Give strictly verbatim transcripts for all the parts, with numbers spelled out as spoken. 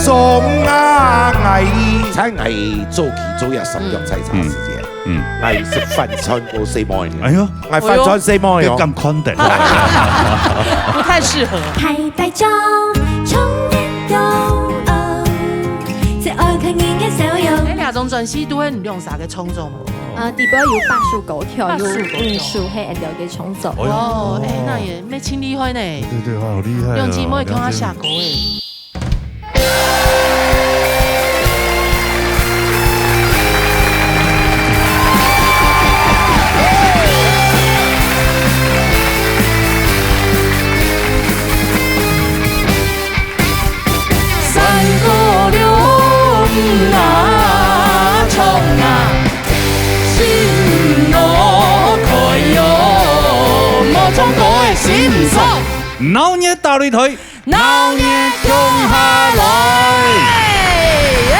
中啊，𠊎在𠊎早期做這商場採茶時間，嗯。嗯。𠊎識翻船過細妹呢。哎喲。𠊎翻船細妹哦。哎喲。這敢看得？不太適合。大大眾，衝一動，最愛看你个笑容。哎，這張專輯都係你兩儕个創作無？啊，底背有八首歌曲，八首歌曲。有五首係𠊎兜个創作。哎喲。哦，哎，該也乜盡厲害呢。對對，好厲害哦，兩姊妹共下寫歌誒。了解。 鬧熱打擂台， 鬧熱共下來！耶！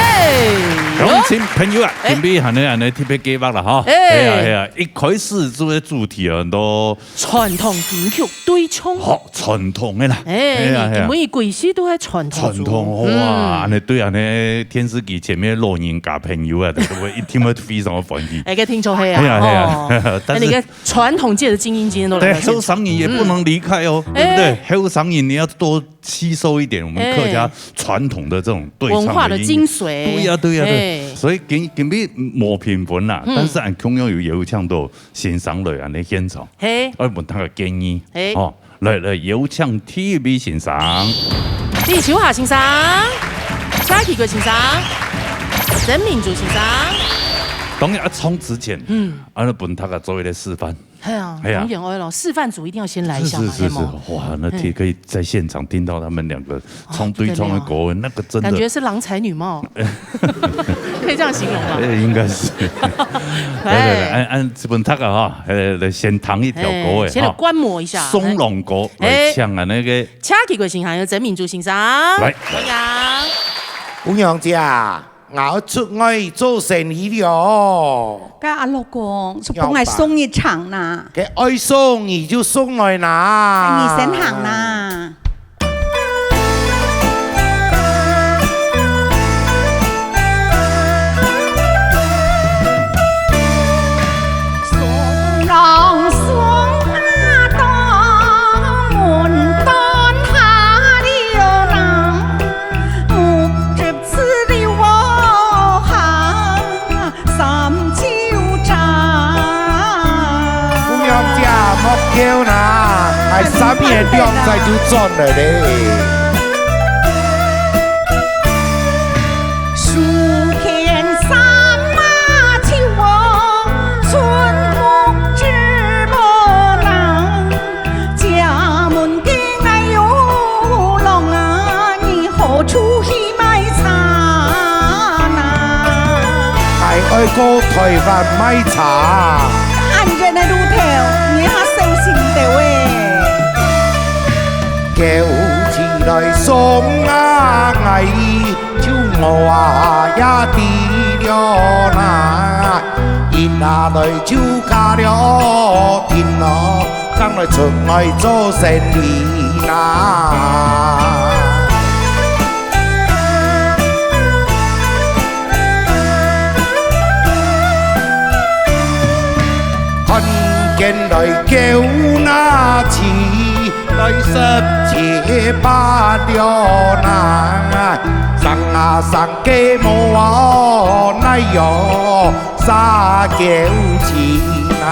鄉親朋友啊，哎。今晡日還有恁呢特別計畫啦哈。哎。係啊，係啊，一開始做个主題啊，都傳統金曲對唱。好，傳統个啦。哎，係啊，係啊。你，你們一歸係都係傳統。傳統，哇，嗯。恁呢對恁呢電視機前面老人家朋友啊，都會一定會非常的歡喜。哎，該聽眾係啊，係啊，係啊。哦。但是那個傳統界的精英今天都來到現場。對，後生人也不能離開哦，嗯。對不對？哎。後生人你要多 吸收一點我們客家傳統的這種對唱的音樂。哎。文化的精髓。對呀，對呀，對。哎。所以今，今晡日無評分啦，嗯。但是𠊎共樣有邀請到先生來恁呢現場，嘿。𠊎問佢个建議，嘿。哦，來，來，邀請第一位先生。李秋霞先生，謝啟國先生，曾明珠先生。當然啊，唱之前，嗯。啊，那問佢个做一個示範。 係啊，係啊。當然愛咯，示範組一定要先來一下嘛，是，是，是，係嗎？是，哇，那聽，嗯。可以在現場聽到他們兩個唱對唱的歌，哦，不得了。那個真的感覺是郎才女貌，可以這樣形容嗎？哎，應該是。來，來，來，哎。按，按這本大家哈，呃，來先聽一條歌，哎，先來哈。觀摩一下，送郎歌，哎。來唱啊，那個。謝啟國先生，還有曾明珠先生。來。歡迎。姑娘姐啊， 𠊎出外做生意了。該阿六公，就幫𠊎送一程啦。該愛送你就送來拿。哎，你先行啦。送郎送啊到門端下了啦。 目汁之流下三九站。姑娘姐，莫噭啦，𠊎三言兩載就轉來咧。手牽衫啊，手哦，春風之波浪。 家門的哎喲郎啊，你何處去買茶吶？𠊎愛過臺灣買茶。恁遠个路頭，你還小心兜仔。叫起來送啊，𠊎就無啊也知了吶。一下來就加了停咯。 正來出外做生理啦。看見來叫那起，來十七八了啦，生啊生个無哦，哪有 三九七啊。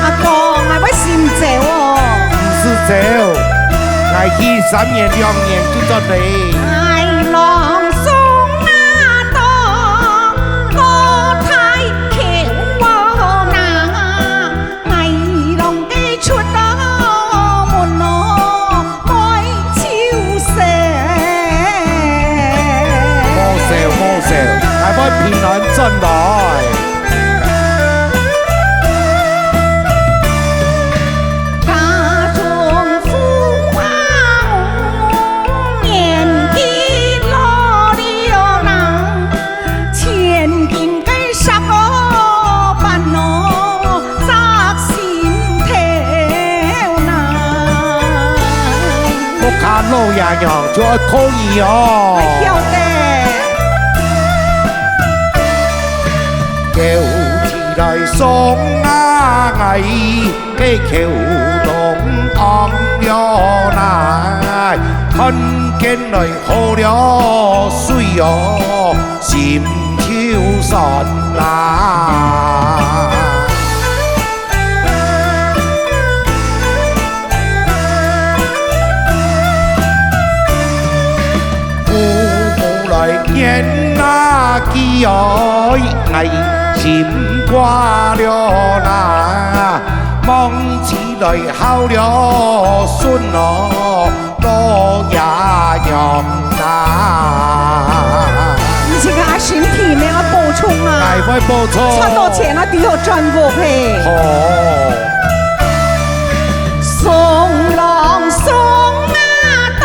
阿公，𠊎會先走哦。毋使走，𠊎去三年兩年就轉來。哎，郎送啊到，高台口哦那。 哎，郎个出了門咯，愛就勢。無愁，無愁，𠊎會平安轉來。家中婦啊，年紀老了啦， 千金个石磨板哦，扎心頭呐。無較老爺娘就愛靠你哦。愛曉得。叫起來送啊，𠊎个口中昂了來，看見來好了水哦，心就酸啦。 父母來見啊，佢哀，𠊎心掛了啦，望起來好了，孫哦，老爺娘啊。你這個阿兄弟，你愛補充啊。𠊎會補充。賺到錢啊，都要賺我嘿。好。 送郎送啊到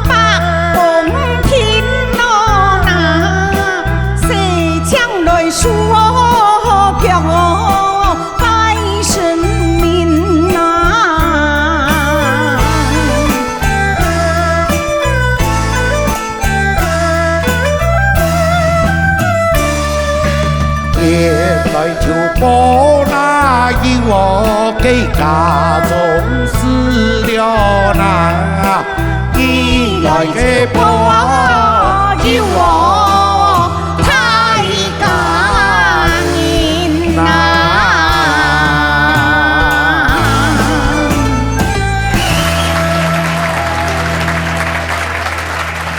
北宮庭咯那，西牆來書哦，腳哦拜神明啊。 一來就報那有哦，个家中事了那，一來个報啊有哦，大家人呐。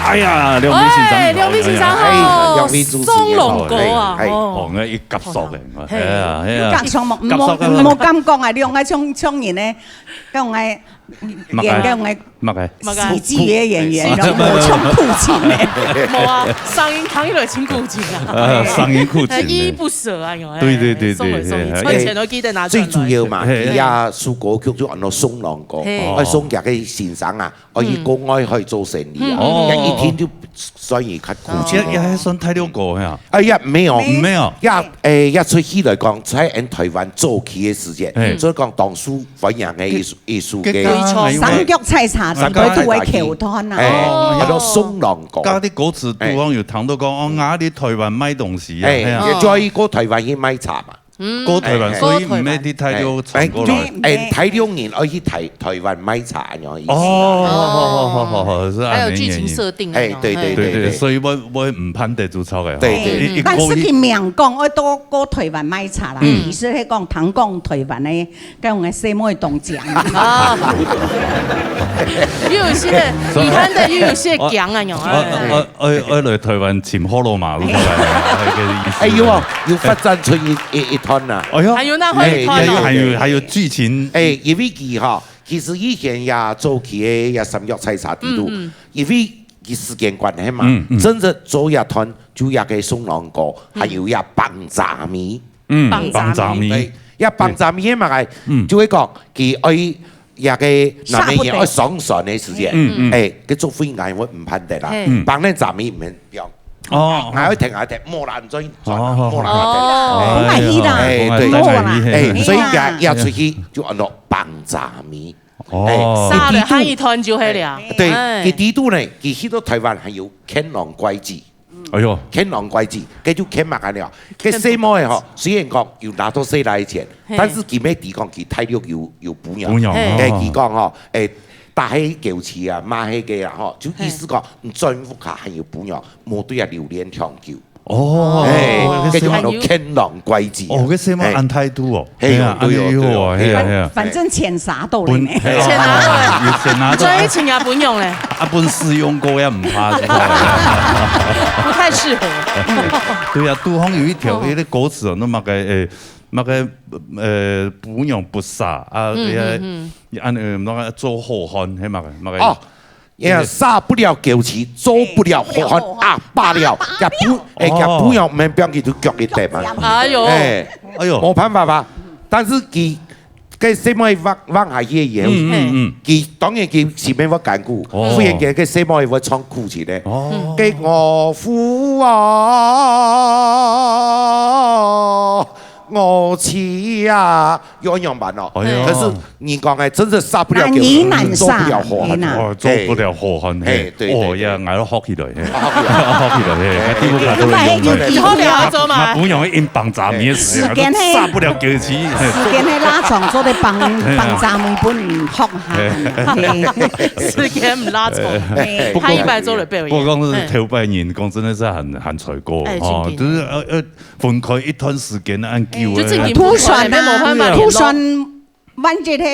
哎呀，兩位先生，哎，兩位先生好，哎，兩位主持人好，送郎哥啊，哎，哎。哦。哦，𠊎一合作个，嘿。哎呀，哎呀。合作無，合作个。無，無敢講啊，兩個像，像人呢，講哎，麼个？演个，麼个？麼个？喜劇个演員，哎，然後無像苦情的。無啊，聲音聽起來真苦情啊。呃，聲音苦情的。呃，依依不捨啊，有，哎，對，對，對，送了送，對，哎，賺錢都記得拿出來。最主要嘛，哎，哎。佢啊，首歌曲就安到送郎哥，嘿。愛送佢个先生啊， 哦，佢國外可以做生意啊，嗯。哦。佢一聽就算佢較苦情哦。也，也還算大陸歌呀。哎呀，沒有。沒有。呀，誒，也出去來講，在俺台灣早期个時間，嘿。所以講當初歡迎个藝術，藝術个。這個啊，沒錯。三腳採茶，三腳採茶，全部都會口傳啊。哎，哦。安到送郎哥。加啲歌詞，哎。對方有談到講，哦，𠊎在台灣賣東西啊，哎，哎呀。也就愛過台灣去賣茶嘛。 嗯，過台灣，哎，所以毋係在大陸傳過來。哎，哎，大陸人愛去台，台灣賣茶，恁樣意思啊。哦，好，好，好，好，好，係恁樣个原因。還有劇情設定那種，哎，對，對，嘿。對，對，對，對。所以𠊎，𠊎毋盼得做錯个，對，對。吼，一，一個一，但係佢明講，愛到過台灣賣茶啦，嗯。意思係講，聽講台灣个，該種个細妹當靚。啊。又有些，你看的又有些強啊，有啊。哦，哦， 愛，愛來台灣尋學羅馬路，哎呀。大概，大概个意思。哎，有哦，有發展出一，一，一段啦。哎喲。還有那會一段哦。哎，還有，還有劇情。哎，因為佢哈，其實以前呀，早期个呀，三腳採茶底肚，嗯，嗯。因為佢時間關係嘛，嗯，嗯。真正做一段就一個送郎哥，嗯。還有一個放茶尾。嗯，放茶尾。放茶尾。對，一個放茶尾个嘛，哎，嗯。就會講，佢愛 這個男人愛上船个時間，嗯，嗯。哎，該做會𠊎會毋盼得啦，嘿。嗯。放等茶尾毋免放。哦。𠊎會停，𠊎停，無啦，你做，哦，好，好，無啦，好。哦，哎，哎，哎，哎，哎，哎，所以也，也出去就安到放茶尾。哦。哎，沙了，佢底肚，還一段就係了。對，哎。佢底肚呢，佢去到台灣還有牽郎拐子。 哎喲。牽郎拐子，該就牽麼个了？該細妹仔吼，雖然講有拿到細倈个錢，嘿。但是佢乜知講佢大陸有，有餔娘。餔娘，嘿。哦。哎，佢講吼，哎，打係狗市啊，罵係个啦吼，就意思講，嘿。你轉屋下還有餔娘，莫對啊留戀長久。哦，哎，哦，該就安到牽郎拐子啊。哦，該細妹仔恁態度哦。哎。 嘿喲，哎呀，對喲，對喲，恁有好啊，嘿啊，嘿啊。反，反正錢拿到了呢。本，嘿啊，錢拿到了。有錢拿到了。賺一千也不用嘞。啊，本使用過也毋怕，是吧？不太適合。對啊，肚項有一條，哦。有一個歌詞哦，該麼个，誒，麼个，呃，餔娘不殺啊，嗯，那個，嗯，嗯。你按，呃，那個做好漢，係麼个，麼个。哦， 也殺不了狗市，做不了好漢，啊，罷了，也不，哎，也不要，哦。免放佢就腳一跌嘛。哎喲。哎，哎喲。無辦法吧。但是佢，該細妹仔放，放下去个以後，嗯，嗯，嗯。佢當然佢心裡會艱苦，哦。忽然間該細妹仔會唱苦情个。哦。該我苦啊，我去啊，要仰般哦。哎呀。可是你讲哎，真是杀不了狗，难以难杀，做不了好汉。难以难。哦，做不了好汉，嘿。嘿，对，对，哦呀，对。俺要学起来，嘿。啊，学起来。学起来，嘿。哎，你不敢都用了。以后你要做嘛？那不用硬绑咱们也死，时间嘿。杀不了狗去。时间嘿拉长，做得帮，哎呀。帮咱们本人学下。哎。嘿。时间毋拉长，哎。他一百周的表演。不过，不过讲是头摆人，讲真的是很，很衰过，哎，哦，真的。就是，呃，呃，分开一段时间，恁久的。就正經分開，突然啊，沒辦法聯絡。突然萬一个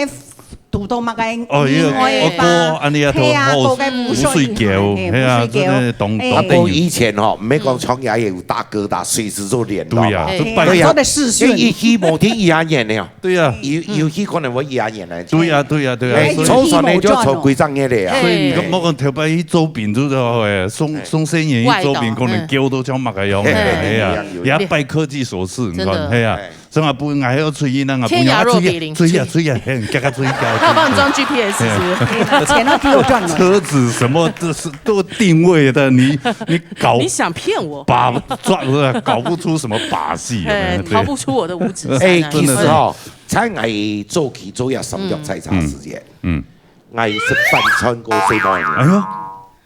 堵到麼个哦，意外吧，哦，哥，恁樣啊，嘿啊，好，哥个無睡覺，無睡覺，嘿，嘿啊，無睡覺。真的當，哎。當啊，不過以前吼，毋係講長夜有大哥大，隨時做聯絡嘛。對呀，哎。就拜託。對呀，做得視訊。一去無定一下年了。對呀。有，有去可能會一下年了。對呀，對呀，對呀，哎，所以坐船呢就坐幾隻月了呀。所以你講，哎。莫講頭擺去做兵，就係，哎，送，哎。送細人去做兵，外島，可能腳都像麼个樣，嗯。哎，哎呀，哎，也拜科技所賜，你看，真的。哎呀。哎。 所以啊，不，俺還要注意那个，天涯若比鄰，注意啊，注意啊，嘿，加个注意，加个注意。他有幫你裝G P S是不是？哎，錢都比我賺了。车子什么，这是都定位的，你，你搞你想骗我？把，抓，搞不出什么把戏，有没有？哎，对。逃不出我的五指山啊。哎，其實哈，在俺早期做一下三脚採茶時間，嗯，嗯。俺是翻船過細妹。哎呀，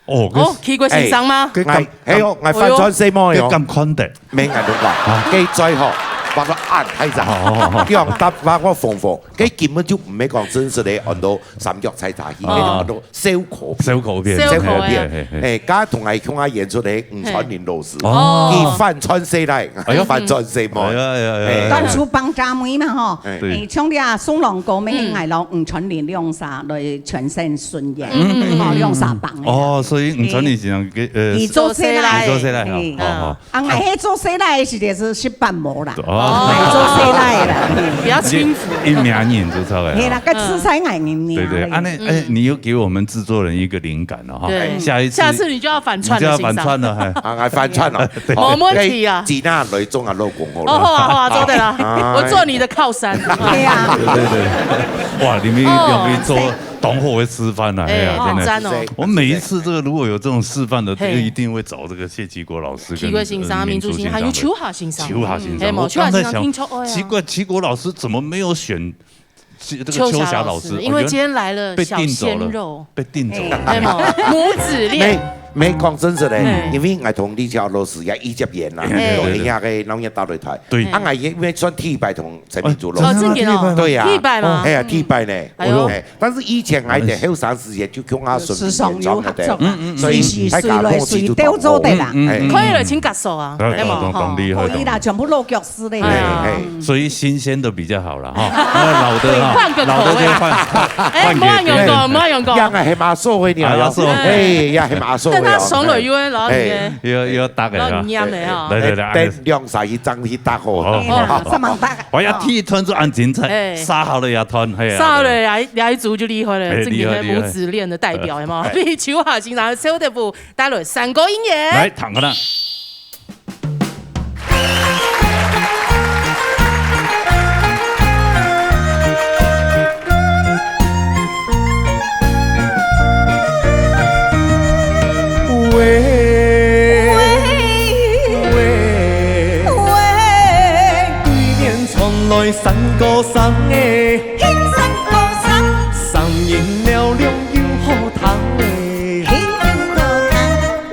哦，哦，去過先生嗎？哎，哎呦，俺翻船細妹哦。哎呦。敢看得？ 免恁樣講，啊。該嘴吼，畫到恁大隻，哦，哦，哦。兩搭畫到紅紅，該根本就毋係講真實个，安到三腳採茶戲，哦。該就安到燒烤片。燒烤片。燒烤片。嘿，嘿，嘿。哎，剛剛同𠊎共下演出个吳傳林老師，哦。佢翻船細倈，哎喲。翻船細妹。哎呀，哎呀，哎呀，哎。哎。當初幫家妹嘛吼，哎。對。哎，像你啊，宋郎哥，每天𠊎摎吳傳林兩儕來全身巡演，嗯，嗯，嗯。哦，兩儕幫个。哦，所以吳傳林先生个，呃，佢做細倈。佢做細倈，嘿。哦，哦。 啊，𠊎係做細倈个時節係識扮模啦，哦。哎，做細倈啦。比較輕浮。一名人就出來了。嘿啦，該自在眼人呢。對，對，啊，那，哎，你又給我們製作人一個靈感了哈。對。下一次，下次你就要反串了，你就要反串了，先生。哎。啊，來反串了。對。好，沒問題啊。該今仔來做俺老公好了。哦，好啊，好啊，做得了。哎。我做你的靠山。對啊。對，對，對。哇，你們兩個做，哦。 當好个示範啊，哎，哎呀，真的。很讚哦。我每一次這個如果有這種示範的，嘿。就一定會找這個謝其國老師跟，去過先生、呃，民族先生，民族先生，還有秋華先生。秋華先生，哎，我剛才想，秋華先生聽說，哎呀。奇怪，其國老師怎麼沒有選這，這個秋霞老師？秋霞老師，因為今天來了小鮮肉。哦，原來被訂走了，被訂走了。哎，哎，母子戀。沒，沒講真實的，嗯。因為𠊎同李秋霞老師也一直演啦，哎。都很下个，然後也到了台。對。啊，𠊎也因為算第一擺同陳明珠老師。哦，真的嗎？第一擺哦。對呀。第一擺嗎？哎呀，第一擺呢。哎呦。哎， 但是以前𠊎兜後生時節就共下順便演唱个，時常有合作啊。嗯，嗯，嗯。所以大家默契就當好。隨時隨來隨兜做得啦。嗯，嗯，嗯。哎。可以了，請舉手啊，哎，哎，當，當，當厲害，可以啦，當厲害。全部落腳師嘞。哎，哎，嗯。所以新鮮的比較好啦，哈。那老的哈，對，換個口味。老的就換，換，哎，換給別人。莫用講，莫用講。樣啊，還蠻熟的呢。哎，蠻熟。哎，呀，還蠻熟的哦。等他熟了，又會老你哎。又，又要打給他。老你娘的哈。來，來，來，哎，等兩三一張去打好。哦。哎呀，這麼大。 哎呀，第一團就恁精彩，哎。殺好了一團，嘿啊，殺好了呀，這一組就厲害了，哎，這個厲害，母子戀的代表，厲害。有沒有？哎。比秋華先生、蕭德武帶來山歌音樂。來，聽看啊。喂，喂，喂，喂。 對面傳來山歌聲欸，山歌聲。聲音嘹亮又好聽欸，又好聽。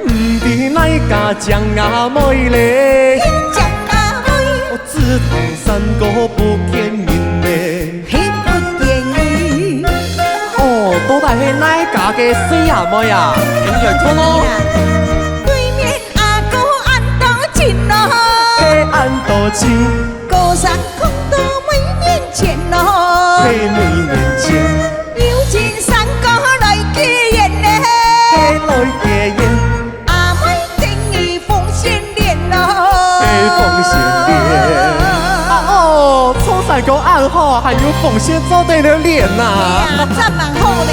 毋知哪家靚阿妹咧，靚阿妹。哦，只聽山歌不見人咧。 嘿，不便宜。哦，到底係哪家个細阿妹啊？緊來看哦。對面阿哥恁多情咯。嘿，恁多情。歌聲講到妹面前咯。嘿，妹面前。有情山歌來結緣咧。嘿，來結緣。 阿妹等你奉獻戀咯。哎，奉獻戀。啊，哦，唱山歌恁好，還有奉獻做得了戀吶。哎呀，真蠻好咧。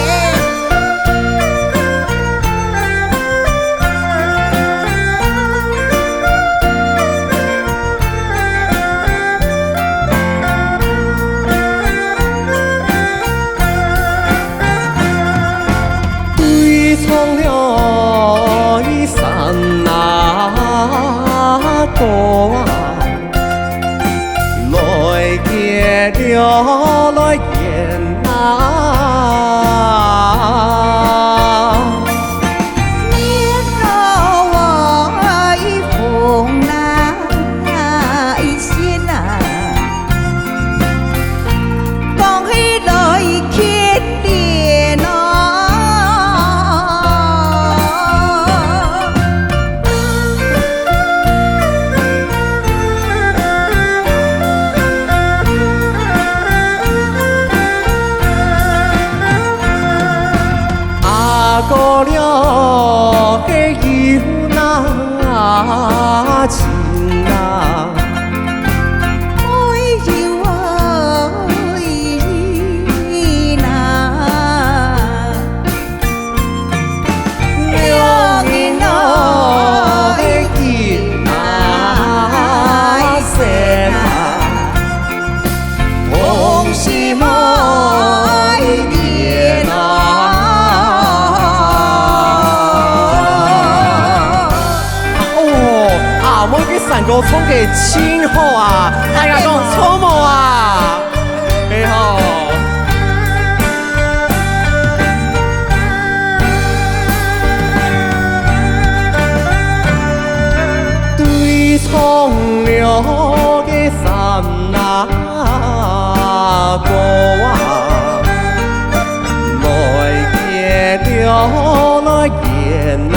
對唱了山啊歌啊，來了个有那情啊，哎呦，哎呀。 哦，阿妹个山歌唱个真好啊！大家講著無啊？係吼。對唱了个山啊歌啊，來見了來見啊。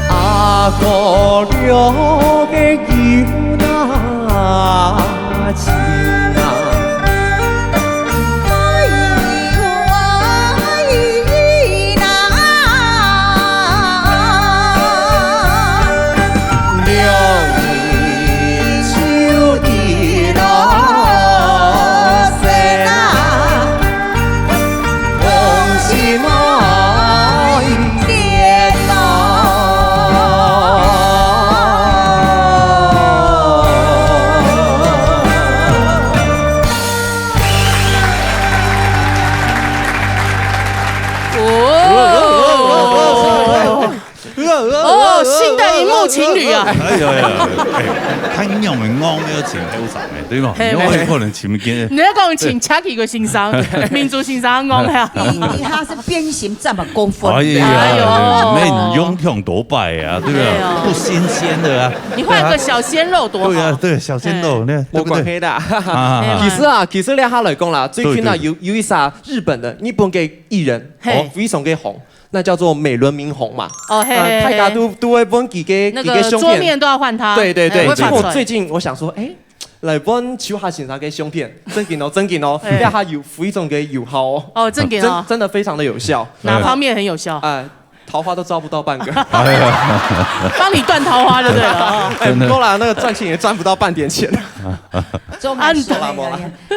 阿哥了个有那情啊。 哦，哦，新的荧幕情侶啊！哎呀呀，哎，他仰會戇，要請後生的，對吧？嘿，你有可能請見，你要講請Chucky个先生，民族先生戇呀。你，你他是變形這麼過分的。哎呀，哎呦，那你用挺多擺啊，對吧？哎呦，不新鮮的啊。你換個小鮮肉多好。對啊，對，小鮮肉，哎，那對不對？無關係的。啊，其實啊，其實這下來講啦，最近啊，對，對。有，有一儕日本的，日本个藝人，嘿，哦，非常个紅。 那叫做美輪明宏嘛。哦，嘿，啊，嘿，嘿。大家都，都會問佢个，那個佢个相片。桌面都要換他。對，對，對。哎，結果最近我想說，哎，來問秋霞先生个相片，正經哦，正經哦，嘿。這下有非常个有效哦。哦，正經哦。真，真的非常的有效。哪方面很有效？哎，桃花都招不到半個。幫你斷桃花就對了哦。哎，真的。不夠啦，那個賺錢也賺不到半點錢。 做啊，你，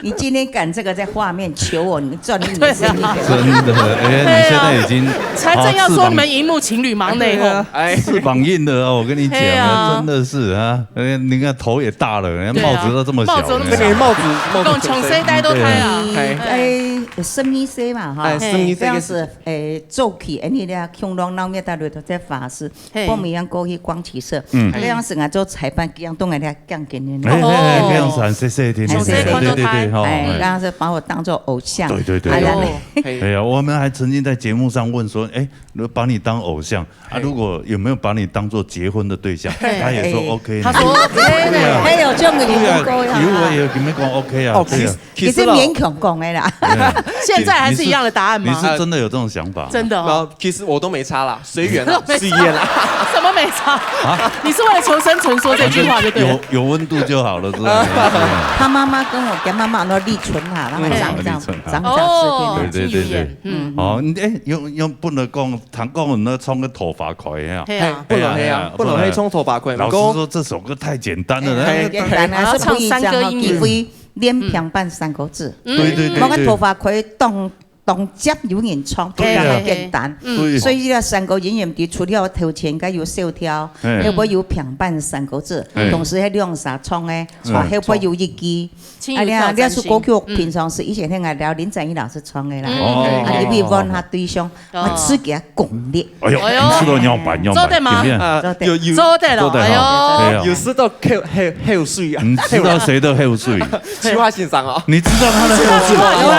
你今天敢這個在畫面求我，你賺一年生意給我。對啊。真的，哎，你現在已經，才正要說你們螢幕情侶忙呢，吼。哎。翅膀硬了啊，我跟你講啊，對啊。真的是啊，哎，你看頭也大了，人家帽子都這麼小，對啊，帽子都這麼小。這個帽子，帽子講窮衰呆都開啊。對啊。哎，哎，生意衰嘛，哈。哎，生意衰。這樣子，哎，做起，哎，你那共下鬧熱大家都在法事，嘿。報名要過去光啟社，嗯。這樣子啊，做裁判，這樣都來 講緊呢。哎，哎，哎，哦。這樣子很謝謝，謝謝，謝謝，對，對，對，對，吼，哎，哎。剛剛是把我當作偶像。對，對，對，哎呀，對。哎呀，我們還曾經在節目上問說，哎，如果把你當偶像，啊，哎。如果有沒有把你當作結婚的對象？哎。他也說哎。OK呢。他說OK呢。對啊。還有這種的有夠呀。對啊，有，有，有沒有講OK啊？哦，對啊。其實，其實啦，其實勉強講的啦。對啊。現在還是一樣的答案嗎？你是，你是真的有這種想法嗎？真的哦。沒有，其實我都沒差啦。 隨緣啦，隨緣啦。什麼沒差？啊？你是為了求生存說這句話就對了。有，有溫度就好了，是吧？他媽媽跟我，跟媽媽說立春哈，然後長長，立春哈。長長時間。哦，對，對，對，對。金魚眼，嗯。哦，你，哎，有，有不能講，聽講你那唱个桃花開啊。嘿啊。嘿，不能，嘿啊，哎呀，不能，嘿，唱桃花開，老師說這首歌太簡單了，嘿，那個太簡單啊，是不宜唱啊，唱三個音。除非連平板三個字。嗯。對，對，對，對。無个桃花開當 當接有人唱，對啊。比較簡單。嗯。對。所以呢，三個音員除了頭前該有小調，嘿。後背有平板三個字，嘿。同時還兩儕唱的，嗯。啊，後背有一句。請有挑戰性。啊，你看，這首歌曲平常時以前那個廖林展一老師唱的啦。嗯。哦。啊，你比如講他對象，哦。我自己啊功力。哎呦，哎呦。你知道你要辦，你要辦，做得嗎？對不對？啊，做得。有，有。做得了，做得了。哎呦。哎呦。有時都口，口，口水啊。你知道誰的口水？秋華先生啊。你知道他的口水？哎呦，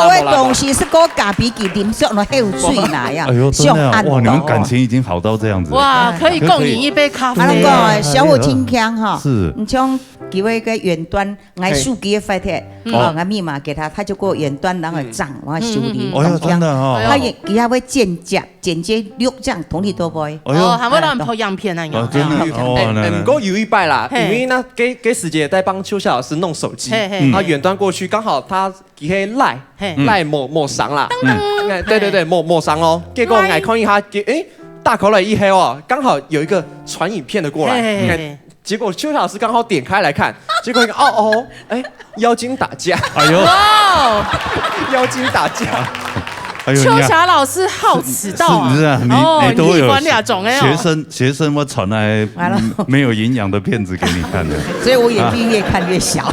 哎呦。有時係過咖啡機啉，上來口水來啊，哎呦，真的啊，上岸哇，你們感情已經好到這樣子。哇，可以共飲一杯咖啡。啊，恁講啊，小虎親強哈，是。你像佢个遠端，𠊎手機个壞忒，哦，𠊎密碼給他，他就給我遠端，然後掌我修理，哦喲，真的哦。他也，佢也會剪接，剪接錄像，同你都會。哎呦，哦，還會讓人拍影片啊，哦，真的，哦，哎，來，來。哎，毋過有一擺啦，嘿。因為呢，該，該時節在幫秋霞老師弄手機，嘿，嘿，啊，嘿。遠端過去，剛好他 佢係Line，嘿。Line無，無上啦。哎，對對對，無，無上哦。結果𠊎看一下，結，誒，打開來以後哦，剛好有一個傳影片的過來，嘿嘿嘿嘿。哎，結果邱老師剛好點開來看，結果一個，哦哦，哎，妖精打架，哎呦，哇哦，妖精打架。哎呦，邱霞老師好此道啊！是，是啊，你，哦，你都有，你管兩種哎哦。學生，學生，我傳來，完了。嗯，沒有營養的片子給你看的。所以我眼睛越看越小。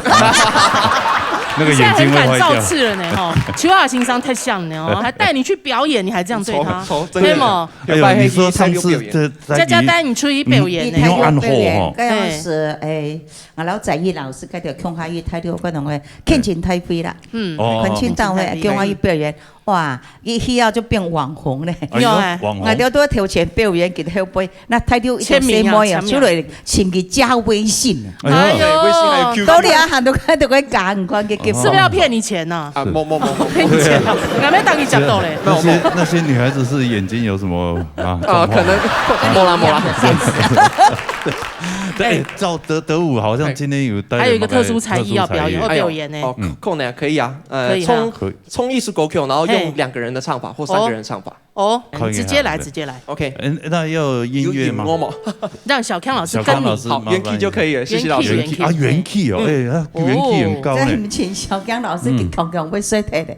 那個眼睛會壞掉。你現在很敢造次了呢，吼。邱亞欣上太像呢，哦，還帶你去表演，你還這樣對他，丑，丑，真的。對嗎？哎呦，你說上次在，在佳佳帶你出去表演呢。你，你用暗號吼。該樣時，哎，𠊎老在意老師，該條共下去大陸，該種个天津大會啦，嗯。哦。看清到个，共下去表演，哇，一去啊就變網紅咧。哎呦，有哎。網紅。𠊎兜都頭前表演，佢後背，那大陸一條細妹啊，簽名啊，簽名。出來 請佢加微信。哎呦。哎呦。對，微信還有Q Q。到底啊，喊到，都會加，你看，給，給。是不是要騙你錢呢？啊，無，無，無，無。騙你錢啊？還沒當你講到嘞。那些，那些女孩子是眼睛有什麼啊，啊，狀況？可能，無啦，無啦。對，哎，照德，德武好像今天有帶，還有一個特殊才藝要表演，特殊才藝。要表演呢。哎呦，哦，嗯。可以啊，可以啊，呃，可以哈。從，可以。從一首歌曲，然後用，嘿。兩個人的唱法或三個人的唱法。 哦，可以啊，直接來，對。直接來。OK。嗯，那要有音樂嗎？有，有音樂嗎？讓小康老師跟你。小康老師，好，麻煩一下。原key就可以了，謝謝老師。原key，原key。原key啊，原key哦，嗯。哎，他原key很高呢。哦。再請小康老師給康康會睡退的。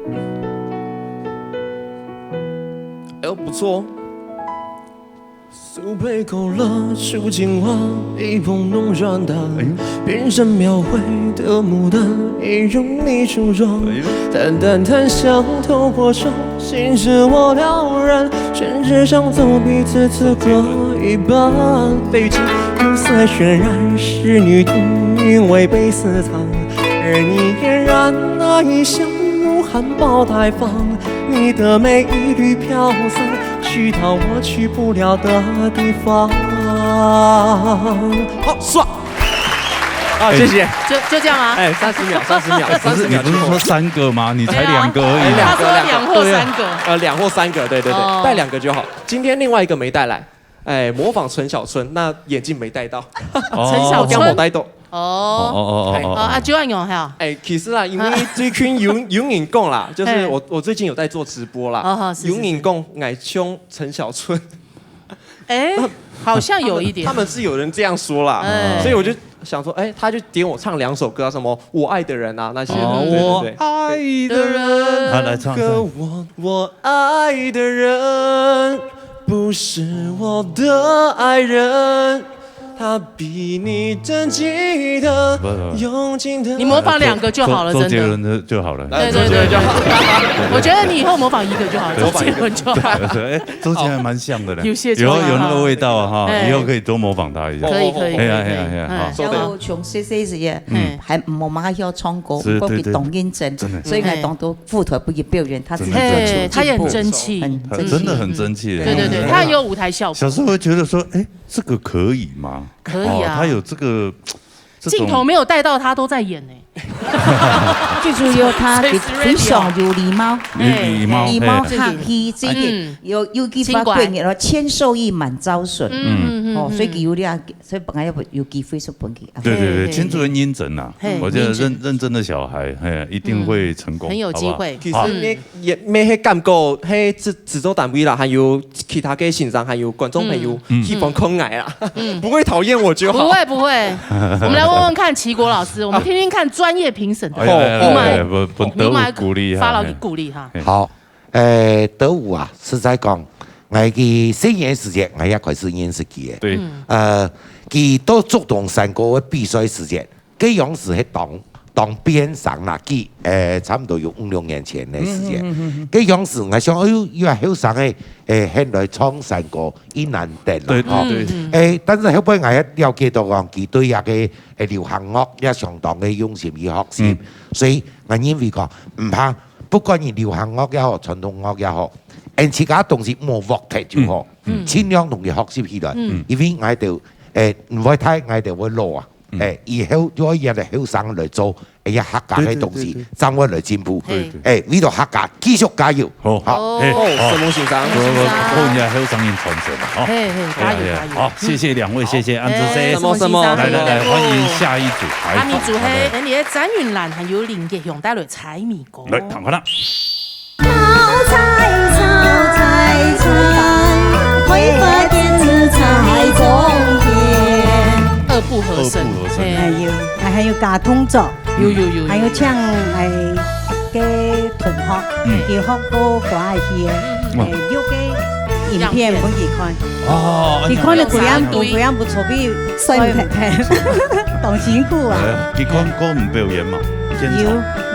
嗯。哎呦，不錯哦。 手背勾勒出情话，一捧弄软糖，哎呦。变成描绘的牡丹，已用你梳妆。哎呦。淡淡檀香透过窗，心事我了然，宣纸上走笔字字各一半。背景颜色渲染仕女图，韵味被私藏，而你嫣然那一笑，如含苞待放。 你的美一缕飘散，去到我去不了的地方。好，爽。啊，哎。谢谢。就，就这样啊？哎，三十秒，三十秒，不是，三十秒就够了。你不是说三个吗？你才两个而已。对啊。哎，两个，他说两或三个。两个，对啊。呃，两或三个，对，对，对，哦。带两个就好。今天另外一个没带来，哎，模仿陈小春，那眼镜没戴到。哦。陈小春。我刚没戴到。 哦。哦，哦，哦，哦，哦。哦，啊，就恁樣哈。哎，其實啦，因為最近有，有人講啦，就是我，哎。我最近有在做直播啦，哦，是，是，是。有人講𠊎像陳小春。哎，好像有一點。他們，他們是有人這樣說啦，哎。所以我就想說，哎，他就點我唱兩首歌啊，什麼我愛的人啊那些的，哦，對，對，對。我愛的人。好，來唱，唱。我，我愛的人，不是我的愛人。 他比你更值得，不，不，不。用尽的。你模仿兩个就好了，周，周杰伦的就好了。真的。对，对，对，对。周杰伦就好。我觉得你以后模仿一个就好了，周杰伦就好了。对，对，哎，周杰伦还蛮像的嘞。有些像啊。有，有那个味道啊，哈，哎。以后可以多模仿他一下。可以，可以，哎呀，可以，哎呀，哎呀，可以。好。哎。小虎從細細時節，嗯。還無麼个曉唱歌，是，毋過佢當認真，對，對，對。真的。所以𠊎當多副台不去表演，他自己就進步，哎，他也很爭氣。很爭氣。真的很爭气的。对，对，对，他有舞台效果。小时候会觉得说，哎， 这个可以吗？可以啊。哦，他有这个，这种镜头没有带到他都在演呢。最主要他非，非常有礼貌，有礼貌，礼貌客气，这个有，有句话讲个咯，谦受益，满招损。嗯，嗯，嗯，哦，所以佢有这样，所以本来要有机会是分佢啊。对，对，对，嘿，嘿，千万认真啊，嘿，我觉得认，认真的小孩，嘿，一定会成功，嗯，很有机会。好不好？其实你 也，也係感覺，係製，製作單位啦，還有其他个先生，還有觀眾朋友，嗯。喜歡看𠊎啦，嗯。不會討厭我就好。不會，不會。我們來問問看齊國老師，我們聽聽看專業評審的。哎呀，哎呀，你買，哎呀，不，不，你買德武鼓勵哈，發牢你鼓勵哈。哎。好，誒，德武啊，實在講，𠊎个細人時節，𠊎也開始認識佢个。對。嗯。呃，佢到竹東山歌个比賽時節， 該央時係當，當邊生啦，佢，誒，差毋多有五六年前个時間。嗯，嗯，嗯，嗯，嗯。該央時𠊎想，哎喲，這後生个，誒，還來唱山歌，已難得啦，對，吼。對，對。嗯，嗯。誒，但是後背𠊎也了解到講，佢對這个，誒，流行樂也相當个用心去學習。嗯。所以𠊎認為講，毋怕，不管你流行樂也好，傳統樂也好，𠊎自家東西莫忘忒就好，嗯。盡量同佢學習起來，嗯。因為𠊎兜，誒，毋會大，𠊎兜會老啊。嗯。誒，以後就愛由後生來做，誒，這客家个東西，對，對，對，對。正會來進步。對，對。誒，為著客家繼續加油。好，好。好，嘿，好，好。沈峰先生。我，我，我，你後生人傳承嘛，吼。嘿，嘿，加油，哎呀，加油。好，謝謝兩位，謝謝安之星。哎，沈峰先生，來，來，來，歡迎下一組，下一組。下一組，嘿，𠊎兜个詹雲蘭還有林傑雄帶來猜謎歌。來，聽看啦。 二部和聲，二部和聲。嘿。還有，還有加動作，有，有，有，有。還有像，哎，个同學，嗯。佢學過歌仔戲个，嗯。哎，錄个影片分佢看。哦，佢看了，哎呀，佢講，佢講毋錯，比算忒，當辛苦啊。哎呀，佢看過你表演嘛？現場？有。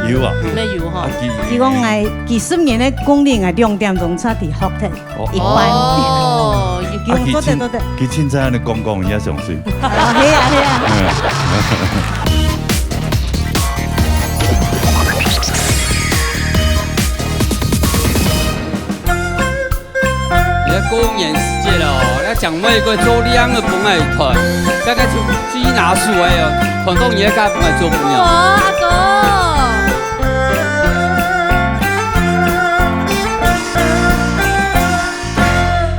有啊。那有哈。啊，佢，佢講，哎，幾十年个功力，哎，兩點鐘差點學忒。 哦。一般。哦，佢講，啊，佢凊，做得，做得。佢凊彩恁樣講講，人家相信。啊，係啊，係啊。嗯。你个過年時節哦，你講每個做靚个分𠊎看，大概就最拿手个哦，看到你个家分𠊎做不了。哇，阿哥。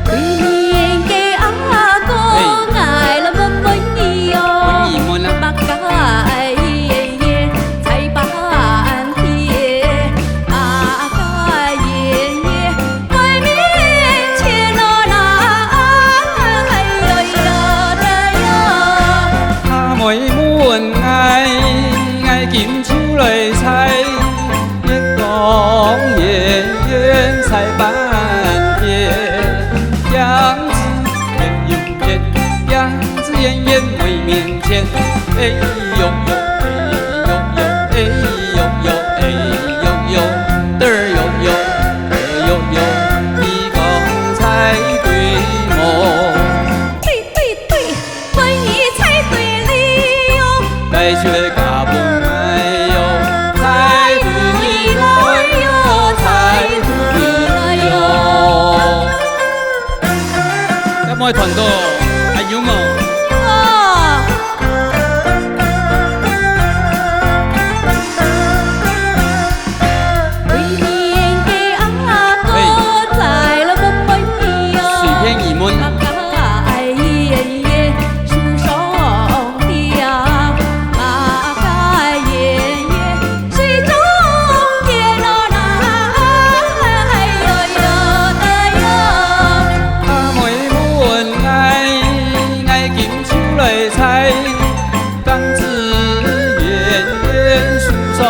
對面个阿哥，嘿。𠊎來問問你哦。問你問啊。麼个爺爺在半天，麼个爺爺在面前哦啦，哎喲喲喲喲。阿妹問𠊎，𠊎今就來猜。 月光圓圓在半边，影子圆又圆，影子圆圆妹面前。哎呦呦，哎呦呦，哎呦呦，哎呦呦，嘚儿呦呦，嘚儿呦呦，你讲猜对无？对对对。 分你猜对了哟。该就来嘎嘣哎哟，猜对了哟，猜对了哟。有冇團到？還有無？哇！ 对面个阿哥，嘿。再來問問你哦。隨便你問。麼个爺爺樹上吊，麼个爺爺水中漂啦，哎喲喲喲喲。阿妹問𠊎，𠊎今就來猜。 当子圆圆树上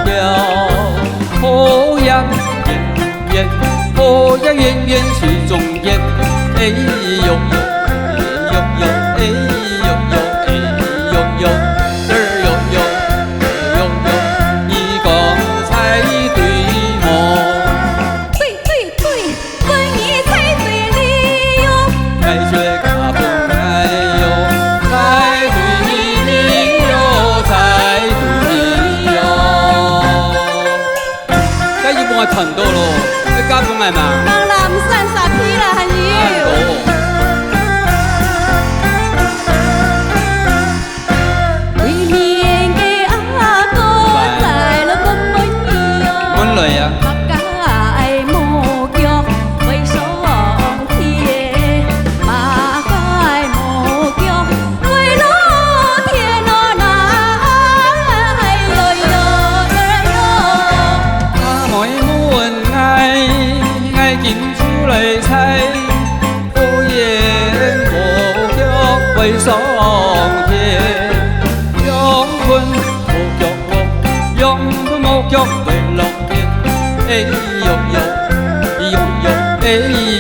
吊，好影圆圆，好影圆圆水中圆。哎呦呦，哎呦呦，哎呦呦，哎呦呦，嘚儿呦呦，嘚儿呦呦，你讲猜对无？对对对。 分你猜对了哟。猜对嘎嘣哎哟，猜对了哟，猜对了哟。該有無團到咯？該嘎嘣哎嘛。人啦，毋使煞皮啦，還有。哎喲。 对面个阿哥，再來問問你哦。問來啊。麼个目腳會上天，麼个目腳會落天哦啦，哎喲喲喲喲。阿妹問𠊎，𠊎今就來猜。 好影目腳會上天，仰困目腳落，仰困目腳會落天。哎喲喲，咿喲喲，哎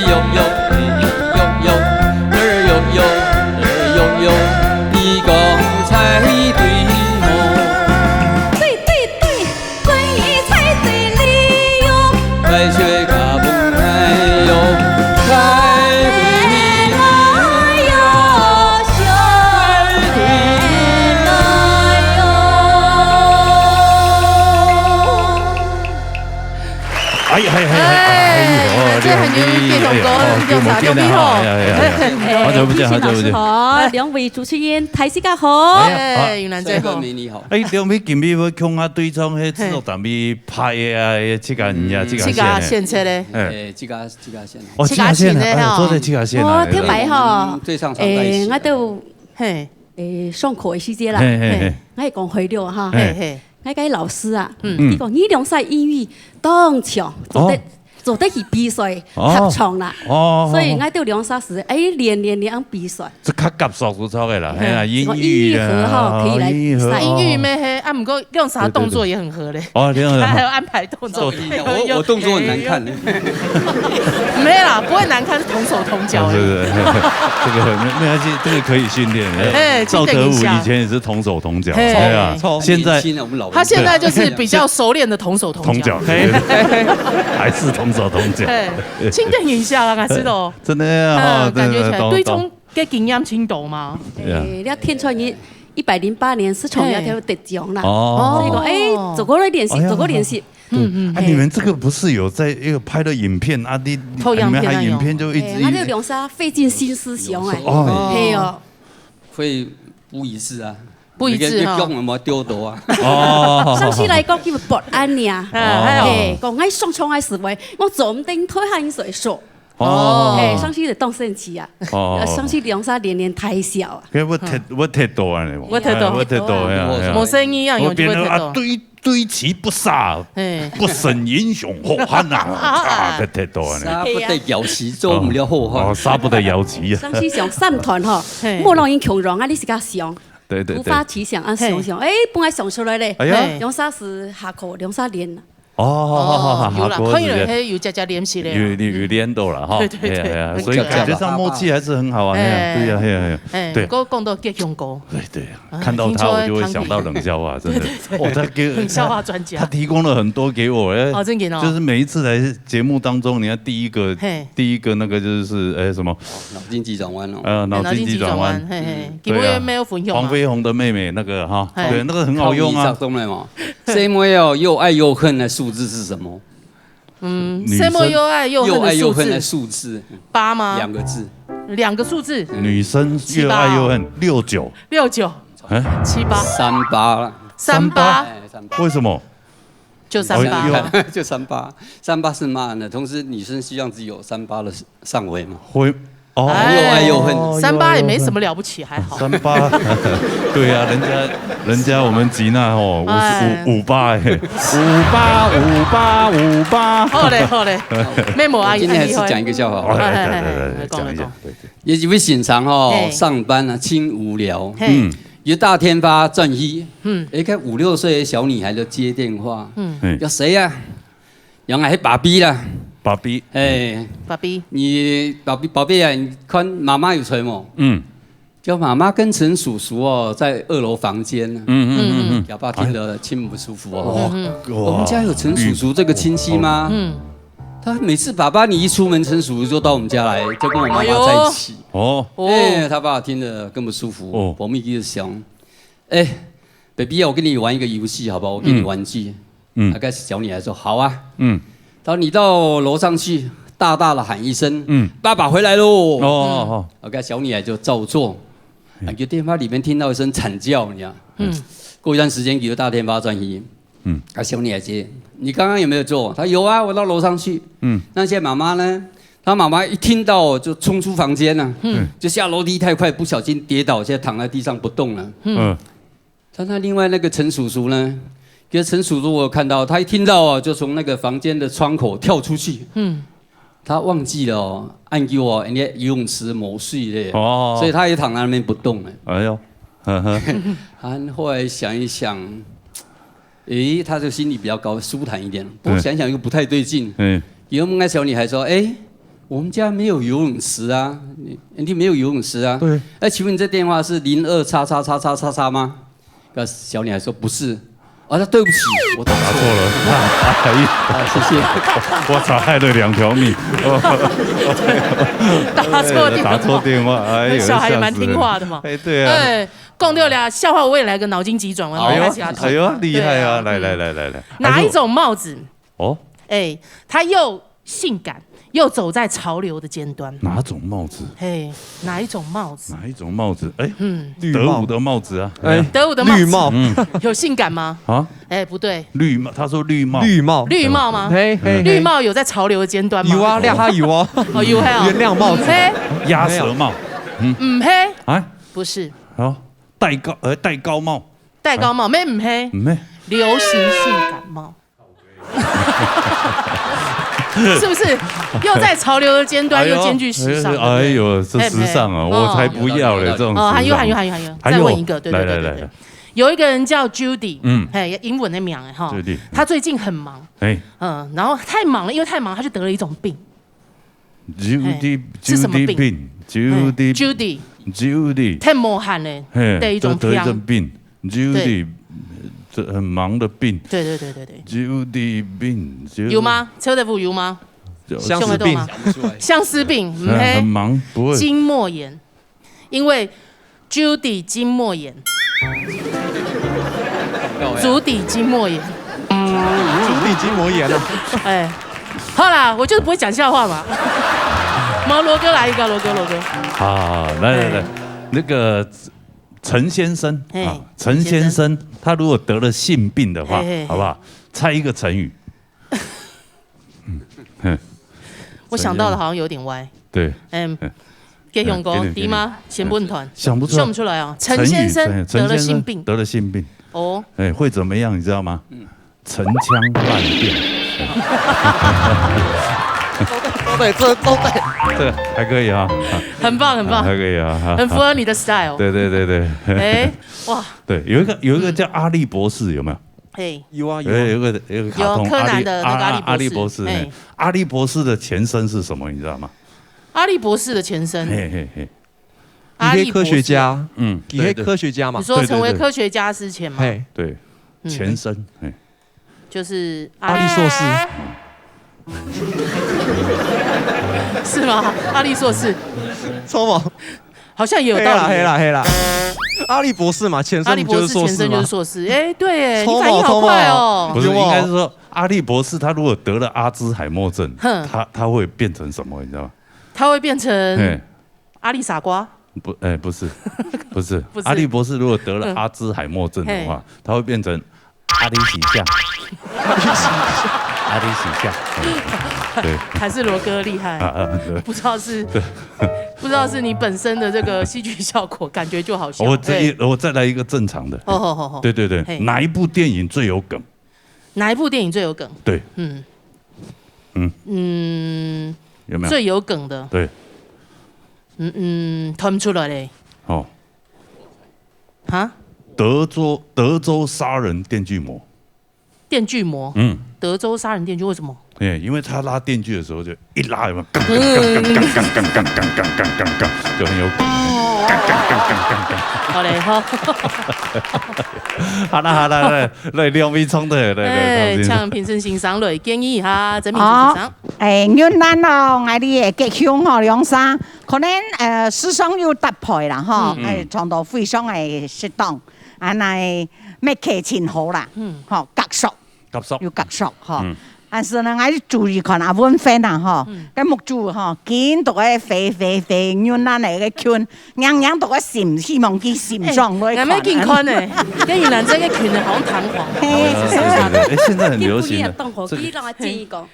喲喲，哎喲喲，嘚兒喲喲，嘚兒喲喲，你講猜對無？對對對。 分你猜對了喲。該就嘎嘣哎喲，猜對了喲，猜對了喲。哎，哎，哎，哎，哎，哎，这很有意思，哎，哎，哎，哎，哎，哎，哎，哎，好久不见，好久不见。好久不见，好久不见。哎，好久不见。哎，两位主持人，大家好。哎，好。哎，云南最好。美女好。哎，两位今日要共下对唱，迄制作单位拍的啊，这个，嗯，这个这个线呢？线切的。哎。哎，这个，这个线。哦，这个线呢，这个线呢，哎，吼。坐在这个线啊，哦，哎，特别吼。嗯，最上场在一起。哎，我都，嘿。 诶，上课个时节啦，嘿，嘿，嘿。嘿，𠊎係講開了哈，嘿，嘿。𠊎个老師啊，嗯。佢講，你兩儕英語當強，做得，哦。做得去比賽，哦。合唱啦。哦，所以𠊎兜兩儕係，誒，練，練，練比賽。這較合作不錯个啦，嘿啊，嘿，英語啦，英語和好可以來比賽。哦，英語和好。英語咩，嘿，啊，毋過兩儕動作也很合咧。對，對，對。哦，這樣啊。他還要安排動作。做得。我，我動作很難看。有，有。沒有啦，不會難看，是同手同腳而已。對，對，對，這個沒，沒關係，這個可以訓練。哎，赵德武以前也是同手同腳，輕點一下。哎呀，嘿。現在年輕人，我們老人家。他現在就是比較熟練的同手同腳。同腳，對，對，對，還是同手同腳。嘿，輕點一下啦，還是咯。真的啊，啊，哈，感覺起來，對，對，對，對，對，這種个經驗深度嗎？對啊。誒，你要聽出來，你一百零八年是從那條得獎啦。嘿。哦。所以講，誒，做過練習，哎呀，做過練習。 嗯，嗯，啊，嘿。你們這個不是有在一個拍的影片啊？你，偷樣片那種。你們還影片就一直，哎，他就兩儕費盡心思想，哎。哦。嘿哦。會不一致啊。不一致哈。你跟，你講有沒有丟多啊？哦。上次來講，佢博安呢。啊，還有。嘿，講，哎，上場个時候，我做毋定台下人所說。哦。嘿，上次就當生氣啊。哦。呃，上次兩儕連連大笑啊。該我踢，哦。我踢到安尼無？我踢到。哎，我踢到，哎呀，哎呀。無生意樣，我變成啊，有機會踢到。對 堆積不下，嘿。不勝英雄好漢啊，啊，踢，踢到安尼。殺不得妖邪，做毋了好漢。哦，殺不得妖邪啊。上次想三團吼，嘿。莫讓人窮榮啊，你自家想。對，對，對。突發奇想啊，嘿。想想，誒，本來想出來咧，哎呀。嘿。兩儕係下課，兩儕練啊。哦，好，好，好，哦，好，有啦，好，可以了，嘿，有加加練習了。有，有，有練到了哈。對，對，對。哎呀，哎呀，所以感覺上默契還是很好啊，哎。哎呀，對呀，哎呀，哎呀，哎，對。不過講到吉祥歌。對，對。 啊，看到他，我就會想到冷笑話，真的。對，對，對。哦，他給，冷笑話專家。他，他提供了很多給我，哎，哦，真的哦。就是每一次來節目當中，你看第一個，嘿。第一個那個就是，哎，什麼？腦筋急轉彎哦。呃，腦筋急轉彎。腦筋急轉彎，嘿，嘿。嗯，對啊。今天沒有分享嗎？黃飛鴻的妹妹那個哈，嘿。對，那個很好用啊。考你一下，懂了嗎？細妹哦，又愛又恨的數字是什麼？ 嗯，女生細妹又愛又恨的數字。又愛又恨的數字。八嗎？兩個字。兩個數字。女生又愛又恨，七八哦。六九。六九。哎？七八。三八啦。三八。三八？哎，三八。為什麼？就三八。哎喲。就三八，三八是罵人的，同時女生希望自己有三八的上圍嘛。會，哦。哎。又愛又恨。三八也沒什麼了不起，還好。三八，對啊，人家，人家我們吉娜吼，五十，哎。五，五八哎，五八，五八，五八。好嘞，好嘞，妹妹阿姨今天還是講一個笑話。很厲害。哎，哎，哎，哎，哎，哎，講，講。講一下，對，對。有一位先生吼，嘿。上班啊，真無聊，嘿。嗯。有大天花轉去，嗯。一個五六歲的小女孩就接電話，嗯。嘿。有誰啊？ 原來係爸比啦。爸比。哎，爸比。你爸比，爸比啊，你看媽媽有在無？嗯。叫媽媽跟陳叔叔哦，在二樓房間呢。嗯，嗯，嗯，嗯。爸爸聽了真不舒服哦。哦，嗯。哇。我們家有陳叔叔這個親戚嗎？嗯。他每次爸爸你一出門，陳叔叔就到我們家來，就跟我媽媽在一起。哎喲。哦。哎，他爸爸聽了更不舒服。哦。我們一直想，哎，baby啊，我跟你玩一個遊戲好不好？我給你玩具。嗯。嗯。啊，該小女孩說：「好啊。」嗯。然後你到樓上去，大大的喊一聲：「嗯。爸爸回來咯。」哦，哦，哦。啊，該小女孩就照做。嗯。啊，就電話裡面聽到一聲慘叫，你知道？嗯。過一段時間，佢就打電話轉去。嗯。啊，小女孩接：「你剛剛有沒有做？」他：「有啊，我到樓上去。」嗯。「那現在媽媽呢？」他媽媽一聽到就衝出房間了，嗯。就下樓梯太快，不小心跌倒，現在躺在地上不動了。嗯。嗯。 他那另外那個陳叔叔呢？其實陳叔叔我有看到，他一聽到啊，就從那個房間的窗口跳出去。嗯。他忘記了哦，恁久哦，人家游泳池無水咧，哦。所以他也躺在那邊不動了。哎喲，呵呵。他後來想一想，誒，他就心裡比較高，舒坦一點。不過想想又不太對勁。嗯。嗯。有問那小女孩說：「誒，我們家沒有游泳池啊，你，你沒有游泳池啊？」對。「哎，請問你這電話是零二叉叉叉叉叉叉嗎？」 那小女孩說：「不是。」啊，那對不起，我打錯了。打錯了。哎，啊，謝謝。我才害了兩條命。打錯電話。打錯電話，哎喲，小孩也蠻聽話的嘛。嚇死人。哎，對啊。哎，講到了笑話，我也來個腦筋急轉彎，哎喲，我來一起來考。哎喲，厲害啊！對啊。來，來，來，來，來。哪一種帽子，哦。哎，他又性感，又走在潮流的尖端。哪种帽子？嘿，哪一种帽子？哪一种帽子？哎，嗯，绿帽。德舞的帽子啊。哎，德舞的帽子。绿帽。嗯。有性感吗？啊？哎，不对。绿帽，他说绿帽。绿帽。绿帽吗？嘿，嘿，嘿。绿帽有在潮流的尖端吗？有啊，这下有哦。哦，有，嘿哦。原谅帽子。嗯，嘿。鸭舌帽。嗯。嗯，嘿。啊？不是。好，戴高，呃，戴高帽。戴高帽，没，嗯，嘿。嗯，嘿。流行性感帽。是不是？又在潮流的尖端，哎呦，又兼具时尚，对不对？哎呦，这时尚啊，哎，我才不要嘞，哦。这种时尚。哦，还有，还有，还有，还有。还有。再问一个，对，对，来，对，对，来，来。有一个人叫Judy，嗯。嘿，英文的名，哈。Judy。他最近很忙，哎。嗯，然后太忙了，因为太忙，他就得了一种病。Judy，嘿，是什么病？Judy病，Judy，嘿，Judy。Judy。忒无閒了，嘿，得一种病。得，得一种病。Judy，对。这很忙的病。对，对，对，对，对。Judy病，Judy。有吗？邱德福有吗？就相思病。想得到吗？相思病，嗯，嘿。很忙，不会。筋膜炎，因为Judy筋膜炎。足底筋膜炎。足底筋膜炎啊。哎，好啦，我就是不会讲笑话嘛。毛罗哥来一个，罗哥，罗哥。好，好，好，来，来，来，哎。那个陈先生，嘿，啊，陈先生，陈先生，他如果得了性病的话，嘿，嘿，嘿。好不好？猜一个成语。嗯，嘿。我想到的好像有点歪。对。嗯，嗯。给勇哥，给你，给你。对吗？先问团。想不出来。想不出来哦。陈先生，陈先生得了性病。得了性病。哦。哎，会怎么样，你知道吗？嗯。陈腔滥调。都对，都对，这都对。这个还可以啊。很棒，很棒。啊，还可以啊，哈。很符合你的style。对，对，对，对。哎，哇。对，有一个，有一个叫阿笠博士，有没有？嘿。有啊，有啊。有，有一个，有一个卡通，有柯南的那个阿笠博士。阿笠，阿笠博士，嘿。嘿。阿笠博士的前身是什么？你知道吗？阿笠博士的前身。嘿，嘿，嘿。阿笠博士。一个科学家。嗯，一个科学家嘛。对，对。你说成为科学家之前吗？对，对，对。嘿。对，嗯。前身，嘿。就是阿笠，阿笠硕士。是吗？阿笠硕士。错吗？好像也有道理耶。嘿啦，嘿啦，嘿啦。阿笠博士嘛，前身不就是硕士吗？阿笠博士前身就是硕士。哎，对耶，你反应好快哦。不是，有哦。应该是说阿笠博士他如果得了阿兹海默症，哼。他，他会变成什么，你知道吗？他会变成，嘿。阿笠傻瓜？不，哎，不是，不是。不是。阿笠博士如果得了阿兹海默症的话，嗯。嘿。他会变成阿笠西夏。阿笠西夏。阿笠西夏。嗯，对。还是罗哥厉害。啊，啊，对。不知道是，对。不知道是你本身的这个戏剧效果，感觉就好笑。我这一，对。我再来一个正常的。好，好，好，好。对，对，对。嘿。哪一部电影最有梗？哪一部电影最有梗？对。嗯。嗯。嗯，有没有？最有梗的。对。嗯，嗯，弹不出来嘞。哦。哈？德州，德州杀人电锯魔。电锯魔？嗯。德州杀人电锯，为什么？哎，因为他拉电锯的时候就一拉，有没有？杠，杠，杠，杠，杠，杠，杠，杠，杠，杠，杠，就很有梗。哦。杠，杠，杠，杠，杠，杠。好嘞，好。好啦，好啦，来，来，两位创作，来，来，哎，唐先生。请评审先生来建议一下，曾明先生。哦，哎，云南哦，𠊎俚个吉凶吼，兩儕，可能，呃，時常有搭配啦，吼，嗯。哎，唱到非常个適當，啊，那默契真好啦，嗯。吼，合適。 合適。有合適，吼。嗯。但是呢，𠊎注意看啊，文芬啊，吼，嗯。該目珠，吼，緊都愛飛，飛，飛，雲南个裙，樣樣都愛尋，希望佢尋上來看。哎，𠊎乜緊看呢，該雲南這个裙呢，好像彈簧。嘿。對，對，對，對。哎，現在很流行的。你不要動吼，這个，你讓他建議講，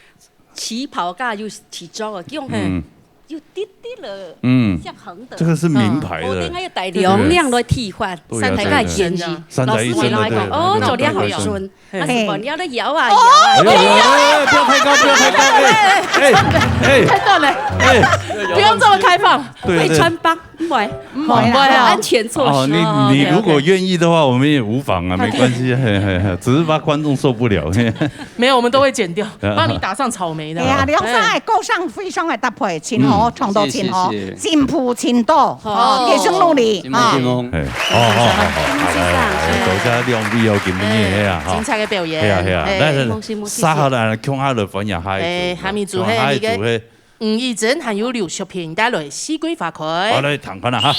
旗袍佮有旗裝啊，用，嗯。有滴滴了，嗯。像橫的。這個是名牌的。嗯。我應該要帶兩領來替換，對啊，三台一身的。對啊，對啊。三台一身的，老師，你來講，對，哦，對，做了好順。 嘿。但是無，你要搖啊，搖啊，哎呦，哎呦，哎，不要抬高，不要抬高，哎，哎，哎，太大了，哎，不用这么开放。對，對。會穿幫，毋會，毋會啦，毋會啊。安全措施。哦，你，哦，你如果願意的話，OK，OK。我們也無妨啊，沒關係，嘿，嘿，嘿，只是怕觀眾受不了，嘿。沒有，我們都會剪掉，啊。幫你打上草莓的。哎呀，兩儕个歌聲非常个搭配，真好，嗯，唱到真好，謝謝，謝謝。進步真多，哦，繼續努力，啊。進步，進步。 哎，好，好，好，好，好，來，來，來，多謝兩位哦，今晡日，哎，嘿啊，哈。精彩个表演。嘿啊，嘿啊，哎。但是，恭喜，恭喜。接下來，共下來歡迎下一組，哎，下面一組，共下一組，嘿，吳怡珍還有劉淑萍帶來四季花開。好，來，聽看啊，哈。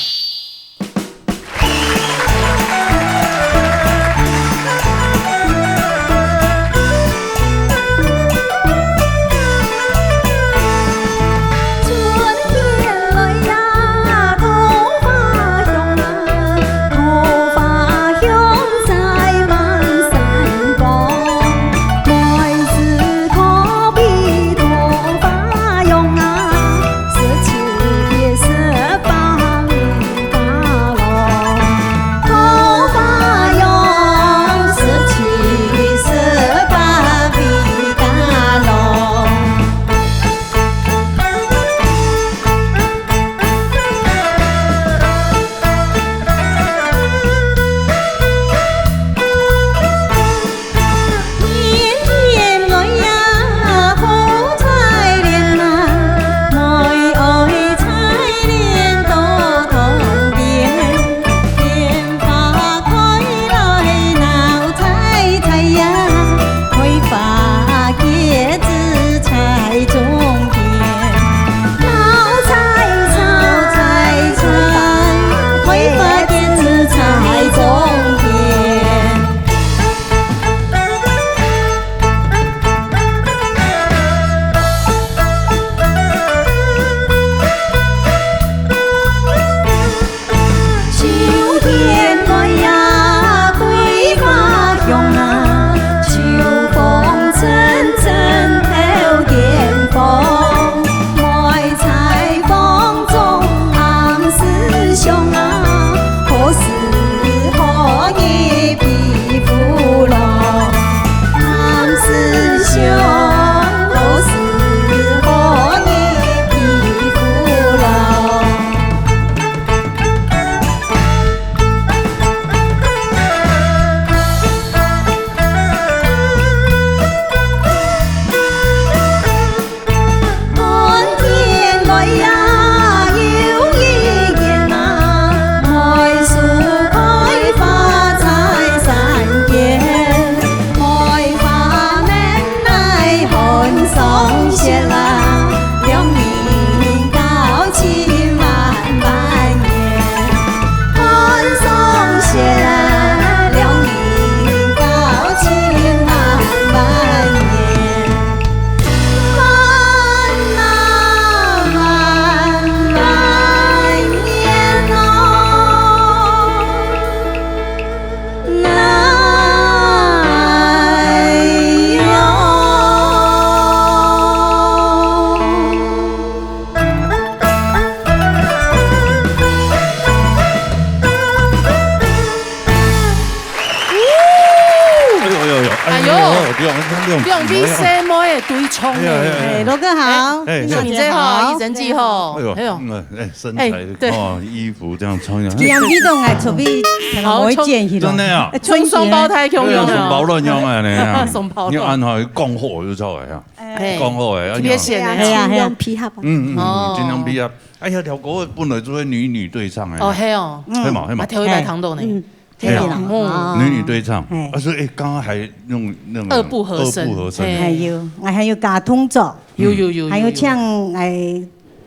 兩位細妹个對唱呢。哎呀，哎呀，哎呀。哎，罗哥好，哎，你好，你好，你好。哎呦，哎呦，嗯，哎，身材，哎，对。哦，衣服这样穿呀。今天你都爱出去，可能我会见去了。真的啊？哎，穿双胞胎共用啊。对啊，双胞卵用啊，那样。双胞卵。你按好讲好就出来啊。哎。讲好哎，特别显得哎呀，哎呀。尽量配合啊。嗯，嗯，嗯，哦。尽量配合。哎呀，条歌本来就会女女对唱哎。哦，嘿哦。嘿嘛，嘿嘛。啊，头一排糖豆呢。嗯。 对啦，哎呀，哦。女女对唱，哎。啊，所以，哎，刚刚还用那个二部和声。二部和声。哎，有，还有加动作，有，有，有，有，还有像，哎，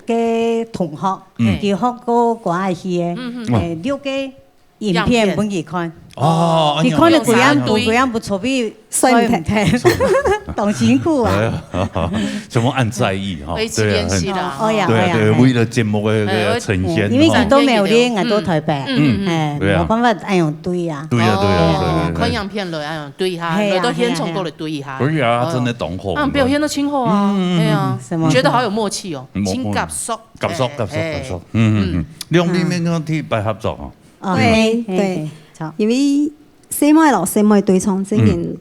个同学，嗯。佢学过歌仔戏个，嗯，嗯。哎，录个影片分佢看。哦，佢看了，哎呀，佢也毋，佢也毋出去，算忒。当辛苦啊。哎呀，什么按在意哈，维持联系啦。对啊，很，哦，哦呀，对啊，哦呀，对，哎。为了节目的这个呈现，哎，因为哈。佢都没有练，嗯。俺都台北，嗯，嗯，嗯。哎，对啊。没办法，哎呦，对呀。对啊，对啊，哦，对，对，对。看影片了，哎呦，对哈，嘿呀，了到现场过来对哈。嘿呀。可以啊，哦。真的懂吼。啊，表现都真好啊，嗯，嗯，嗯，哎呀，嗯。什么？觉得好有默契哦，默，真合作。合作，合作，哎，合作。嗯，嗯，嗯。哎。两边面都第一摆合作哦。哦，对，对，对，对。好。因为 細妹老細妹对唱，真个嗯。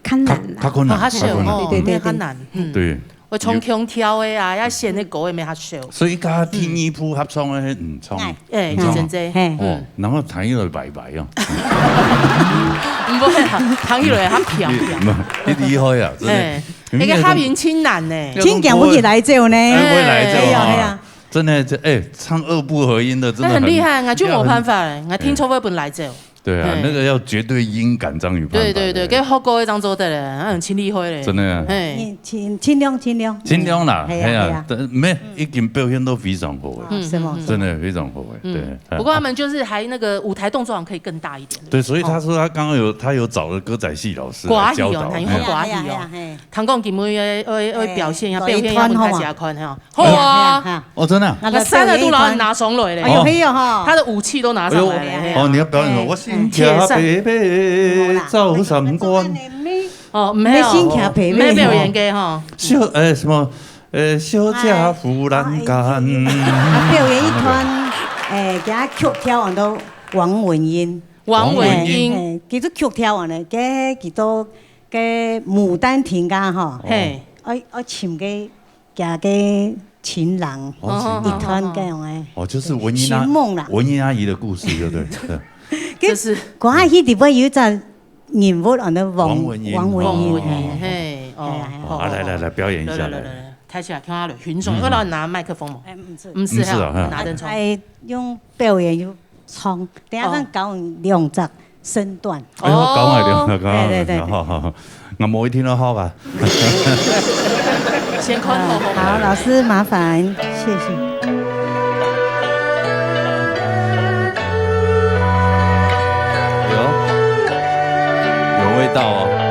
较难啦。较，较困难，哦，較少哦，较困难。对，对，对，对。因为较难，嗯。对。我从强调的啊，要选那个也没较少。所以甲第二部合唱的，嗯，唱，哎，嗯，唱。就真这，嘿。哦，嗯。然后弹一个白白哦。毋会啊，弹一个还平平。你，你厉害啊，真的。哎，因为那个哈林清难呢。真讲不起来这样呢。哎，不会来这样啊。哎呀，哎呀。真的，这，哎，唱二部合音的，真的很，那很厉害，我就没办法了，我听错会不能来这样。 对啊，嘿。那个要绝对音感张宇潘。对，对，对，跟后过一张做得了，嗯，清丽灰嘞。真的啊。嘿。你尽，尽量，尽量。尽量啦，嘿呀，嘿呀，嘿呀。但，没，已经表现都非常好了。嗯，是吗？嗯，嗯。真的非常好了，嗯。对。不过他们就是还那个舞台动作好像可以更大一点。对，所以他说他刚刚有，哦。他有找了歌仔戏老师来教导，歌仔戏哦，那以后歌仔戏哦。嘿呀，嘿呀，嘿。唐凤今晡日要，要，要表现，要表演，要分大家看哈。 好啊。嘿啊，嘿啊。哦，真的啊？啊，那三个都拿，拿上来嘞。哎呦，嘿哦哈。他的武器都拿上来了，哎呦，嘿啊。哦，你要表演什么？哎，我身骑白马，走三关。哦，没有，没身騎白马。没表演过哈。小，呃，什么？呃，小姐忽然间。啊，表演一段，哎，给他曲调完都王文英。王文英。哎，哎，其实曲调完了，给，给到，给牡丹亭啊哈。嘿。哎，哎，请个 佢个情郎，哦，一段这样的，哦，就是文英阿，寻梦啦。文英阿姨的故事，对不对？对。就是歌仔戏里背有一个人物，安到王，王文英。王文英，王文英，嘿。嘿，哦，哎呀，哎呀。好，好，来，来，来，表演一下，来，来，来。来，来，抬起来，看他的群众，嗯。要不要拿麦克风嘛？哎，毋使。毋使啊，毋使啊，哈。拿等冲。哎，用表演就 唱，等下咱教你两只身段。哎呦，教我两只，哦。教我两只，对，对，对，对。好，好，好。我无一定要学啊。先看好，好，好。好，老师麻烦，谢谢。有，有味道哦。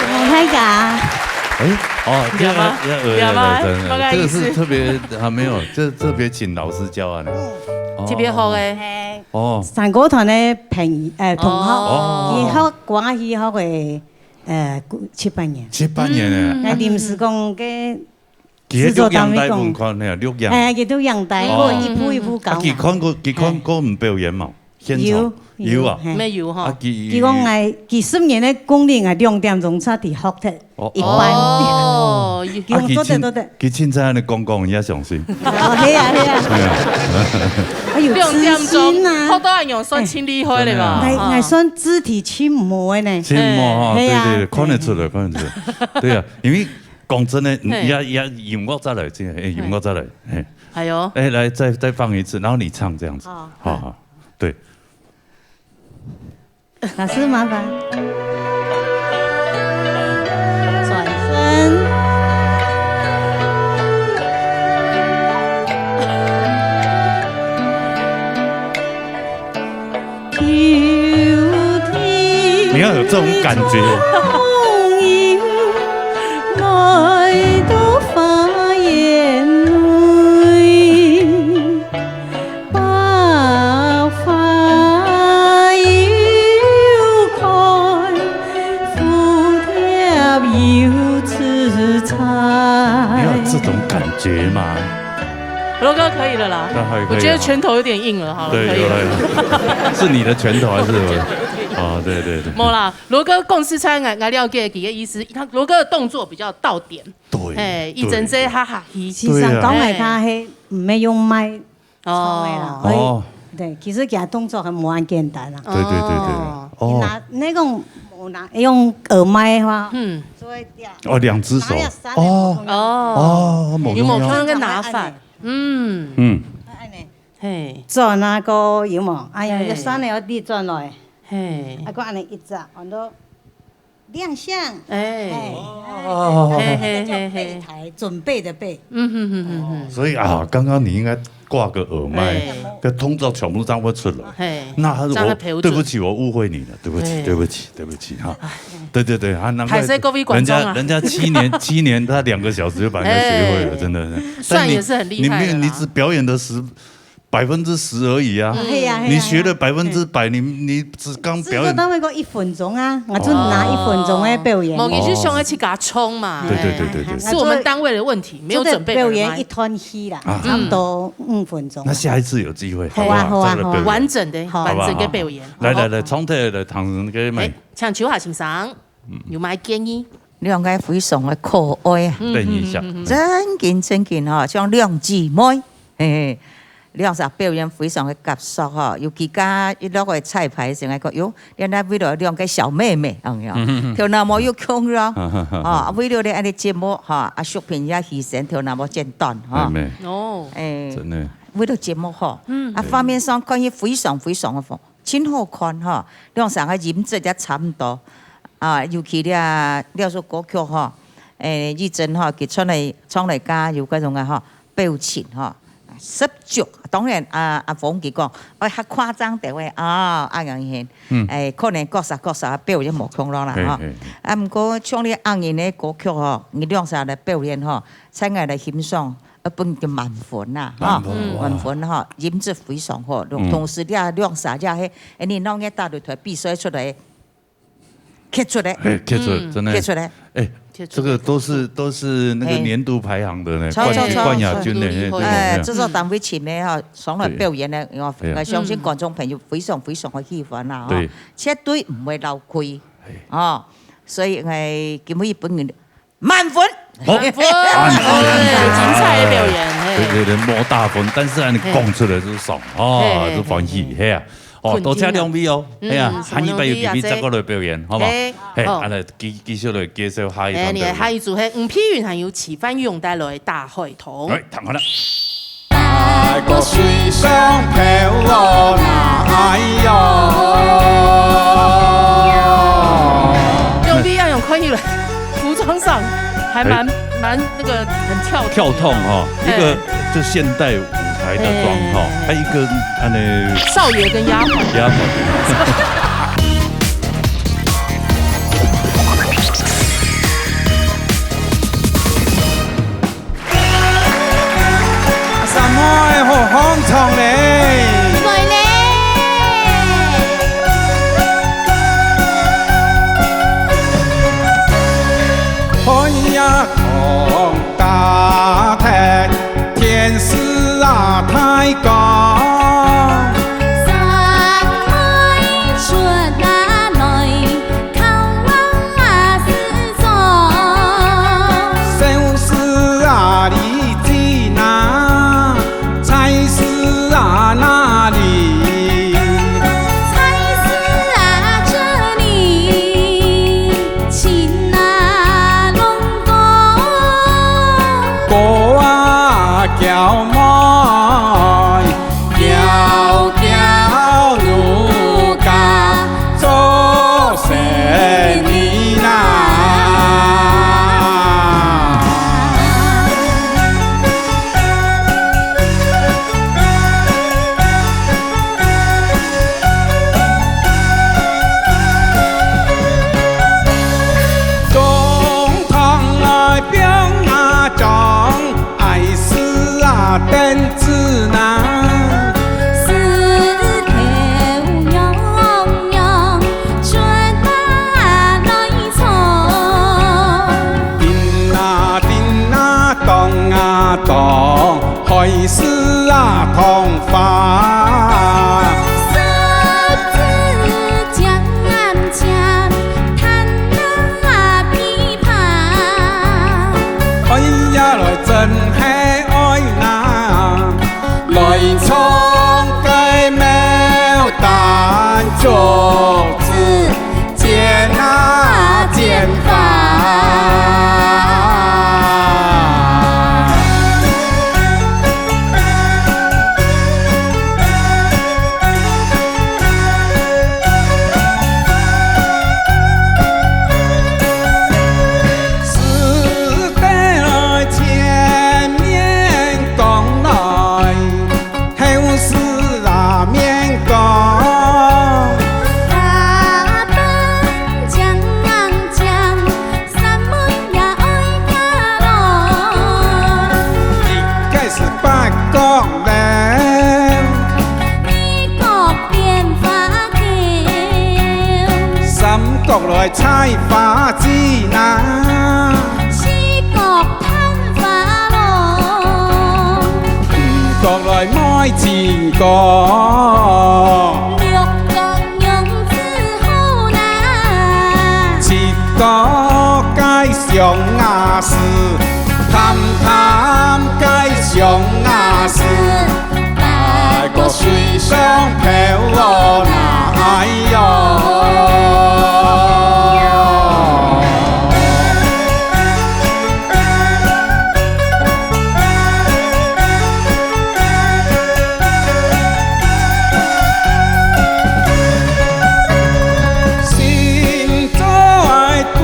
哦，太嘎。哎，哦，这个，要吗？这个，要吗？这个，这个是特别，啊，没有，这特别请老师教啊，呢。哦。特别好欸。哦。山歌团的朋友，呃，同学，哦。佢学歌仔戏学个，呃，七八年。七八年欸。嗯。那临时讲个 其实錄影帶分看，嘿，錄影。哎，佢錄影帶，哦。我一步一步教啊。啊，佢看过，佢看过你表演嘛？现场？有，有啊。嘿。没有哈。啊，佢，佢讲哎，佢十年的功力啊，两点钟差点学的哦，一半。哦，佢讲做得，啊，佢凊，做得。佢凊彩安尼讲讲，你也相信？哦，系啊，系啊。哎呀。哎呦，两点钟，自信啊。学到恁样算真厉害了吧？哎，哎，啊。算肢体亲模的呢。亲模哈，哎，对，对，对，啊。看得出来，看得出来。对啊，因为講真的，嘿。也，也音樂再來，真的，哎，音樂再來，嘿。還有。哎，來，再，再放一次，然後你唱這樣子。好。好，好，對。老師，麻煩。轉身。你要有這種感覺。你要有這種感覺嘛。 羅哥可以了啦，那還可以啊。我覺得拳頭有點硬了，好了，對，可以了。有了，有了。是你的拳頭還是我的？哦，對，對，對。無啦，羅哥講實在，我，我了解你的意思，他，羅哥的動作比較到點。對，哎，一陣子對。他學習。事實上，對啊。講來他還毋係用麥唱的啦，哦。所以，哦。對，其實佢个動作還無恁簡單啊。對，對，對，對。哦。哦。你拿，那種，無拿，用耳麥的話，嗯。就會掉。哦，兩隻手。拿了三個哦。不同的哦。哦，無你有沒有看那個拿法？ 嗯。嗯。啊，恁呢。嘿。轉啊，个有無？哎呀，嘿。這三个要你轉來。嘿。啊，个恁呢一隻，安到亮相。哎。嘿。哦。嘿，嘿，嘿，嘿，嘿。這叫備胎，準備的備。嗯，哼，哼，哼，哼。所以啊，剛剛你應該掛個耳麥，哎。這動作全部這樣會出來。嘿。那他是我，這樣會標準。對不起，我誤會你了，對不起，哎。對不起，對不起哈。哎。對，對，對，啊，難怪歹勢各位觀眾啊。人家，人家七年，七年他兩個小時就把人家學會了，哎。真的是。算也是很厲害的啦。但你，你沒有，你只表演的十，百分之十而已啊。嗯。嘿呀，嘿呀，你學了百分之百，嘿。你，你只剛表演。製作單位講一分鐘啊，𠊎就拿一分鐘的表演。哦。無，你就想要去給他衝嘛。對，對，對，對，對。是我們單位的問題，沒有準備耳麥。就表演一段戲啦，啊。差不多五分鐘。那下一次有機會，好不好？好啊，好啊，再來表演。好啊。完整的，好啊。完整的表演。好不好？來，來，來，好。從頭來，唐人哥妹。哎，請秋霞先生。 嗯。有麼建議？兩個非常个可愛啊。嗯，等一下。嗯，嗯，嗯。真緊，真緊吼，像兩姊妹，嘿嘿。兩儕表演非常个合適吼，尤其佢一落个彩排時，𠊎講，喲，原來為了兩個小妹妹，哎呀，嗯，嗯，嗯。頭那毛又共樣，嗯，嗯，嗯。哦，為了呢，恁呢節目吼，啊，淑萍也犧牲頭那毛剪短吼。妹妹。哦。哎，真的。為了節目吼，嗯。啊，畫面上看起非常非常个豐 真好看吼，兩儕个音質也差毋多。啊，尤其這，這首歌曲吼，誒，玉珍吼，佢唱來，唱來个有該種个吼，表情吼，十足。當然，啊，阿峰佢講，哎，較誇張點个，啊，恁樣形，嗯。誒，可能各儕各儕表演無共樣啦吼。嘿，嘿，嘿。啊，毋過像你恁樣个歌曲吼，你兩儕來表演吼， 在𠊎个欣賞，呃，分佢滿分啦，哈，滿分，哇。滿分哈，音質非常好。嗯。同時，這兩儕這係，哎，你兩個打擂台比賽出來，傑出个。哎，傑出，嗯。真的。傑出个。哎，傑出。這個都是，都是那個年度排行的呢，哎。冠軍，超，超，超，冠亞軍的，超，哎，對，對，對。哎，製作單位請的哈，上來表演的，對。我，對啊。我相信觀眾朋友非常，非常的喜歡啦，哈。對。絕對毋會漏氣，哎。哦，所以，哎，今晡日本人 滿分。好。滿分。滿分。哎，精彩个表演，嘿。對，對，對，無打分，但是啊，你講出來就爽，嘿。哦，嘿，嘿，就歡喜，嘿。嘿啊。哦，多謝兩位哦，嗯，嘿啊，下禮拜有機會再過來表演，好無？嘿，好。啊，來，繼，繼續來介紹下一團表演。哎，你看下一組，嘿，吳佩雲還有徐煥勇帶來大會同。來，聽好了。 大哥水上漂哦，哎喲。兩位恁樣看起來，服裝上還蠻，哎。蠻那個很跳動的。跳動哈，哎。一個就現代舞台的裝哈，哎。還有一個，呃，少爺跟丫鬟。丫鬟。 阿三妹好好唱咧。會呢。看呀，講大聽，天使啊，大講。三妹出啊來， 頭啊是做。小事啊，你知哪？差事啊，哪裡？差事啊，這裡，親啊，攏講。子哪。石头样样转啊来冲。叮啊叮啊，当啊当，海狮啊，桐花。十指尖尖，弹啊琵琶。哎呀，来真系爱哪！ 来唱个牡丹竹子，剪啊剪花。是得来前面讲来， 后世啊面讲。花瓣将将，山门也爱家咯。一个是八角嘞。一个变化球。三角来采花子呐。四角探花咯。五角来卖 金刚。六角用子好啦。七角个象牙丝，探探个象牙丝，八角水上漂哦，哎哟。 心在肚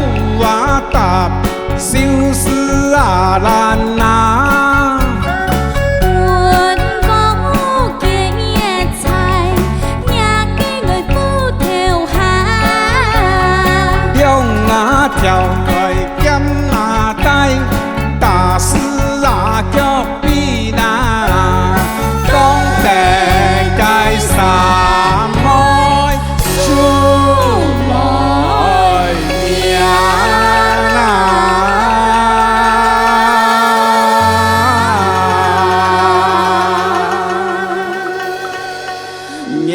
啊搭，心思啊烂啊。滚高个野菜，若个来骨头下。两啊条来 兼啊带，打死啊脚边啊，讲得个啥么出来名啊？ 若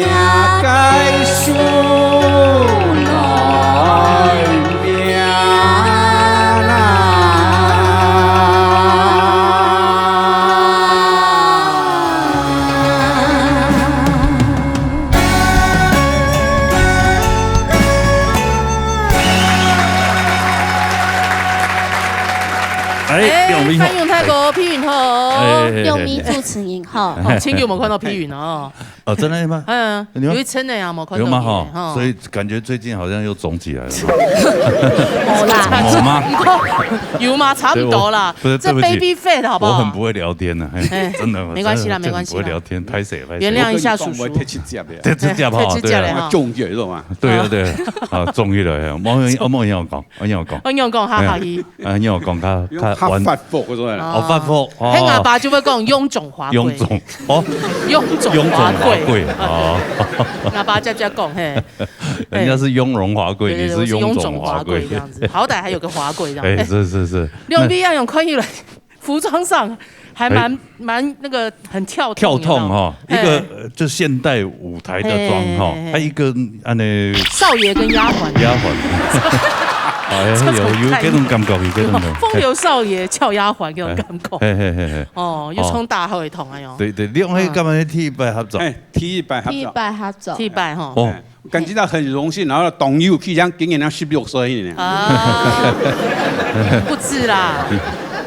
个树来名啊。哎，哎，两位好。欢迎大哥，皮云好。哎，哎，哎，哎。两位主持人好。哦，真久没看到皮云了哦。 哦，真的吗？嗯，你们有一层的啊，没看到有吗？哈，你耶，哈。所以感觉最近好像又肿起来了。没啦。有吗？有吗？差不多啦。所以我，不是，这对不起，baby fat好不好？我很不会聊天呢，嘿，哎，真的，没关系啦，我真的很不会聊天，没关系啦。拍谁，拍谁。原谅一下叔叔。我跟你讲，我会贴指甲的。贴指甲哈，贴指甲的哈。对啊。中药了嘛。对啊，对啊，啊，中药了，嘿，我，我，我跟你讲， 我跟你讲。我跟你讲，哈，哈，哎。啊，你有讲，较，用较发福，发福，我说的。哦，发福，哦。嘿，阿爸就会讲臃肿华贵。臃肿，哦。臃肿华贵。臃肿华贵，哦。阿爸才才讲，嘿。人家是雍容华贵，对，对，你是臃肿华贵。我是臃肿华贵这样子，好歹还有个华贵这样。哎，是，是，是。两位要用看起来 服装上还蛮，哎。蛮那个很跳动，跳动哈，有没有？一个，嘿。呃，就现代舞台的妆哈，嘿，嘿，嘿，嘿。还有一个，啊，那少爷跟丫鬟。丫鬟。哎，有，有这种感觉，有这种感觉。风流少爷俏丫鬟，这种感觉。嘿，嘿，嘿，嘿。哦，又冲大后一通，哎呦。对，对，你用那个干嘛？嗯。第一摆合作。哎，第一摆合作。第一摆合作。第一摆哈。哦。哎。 感觉到很荣幸，然后当有去，像今年要十六岁呢。啊，不止啦。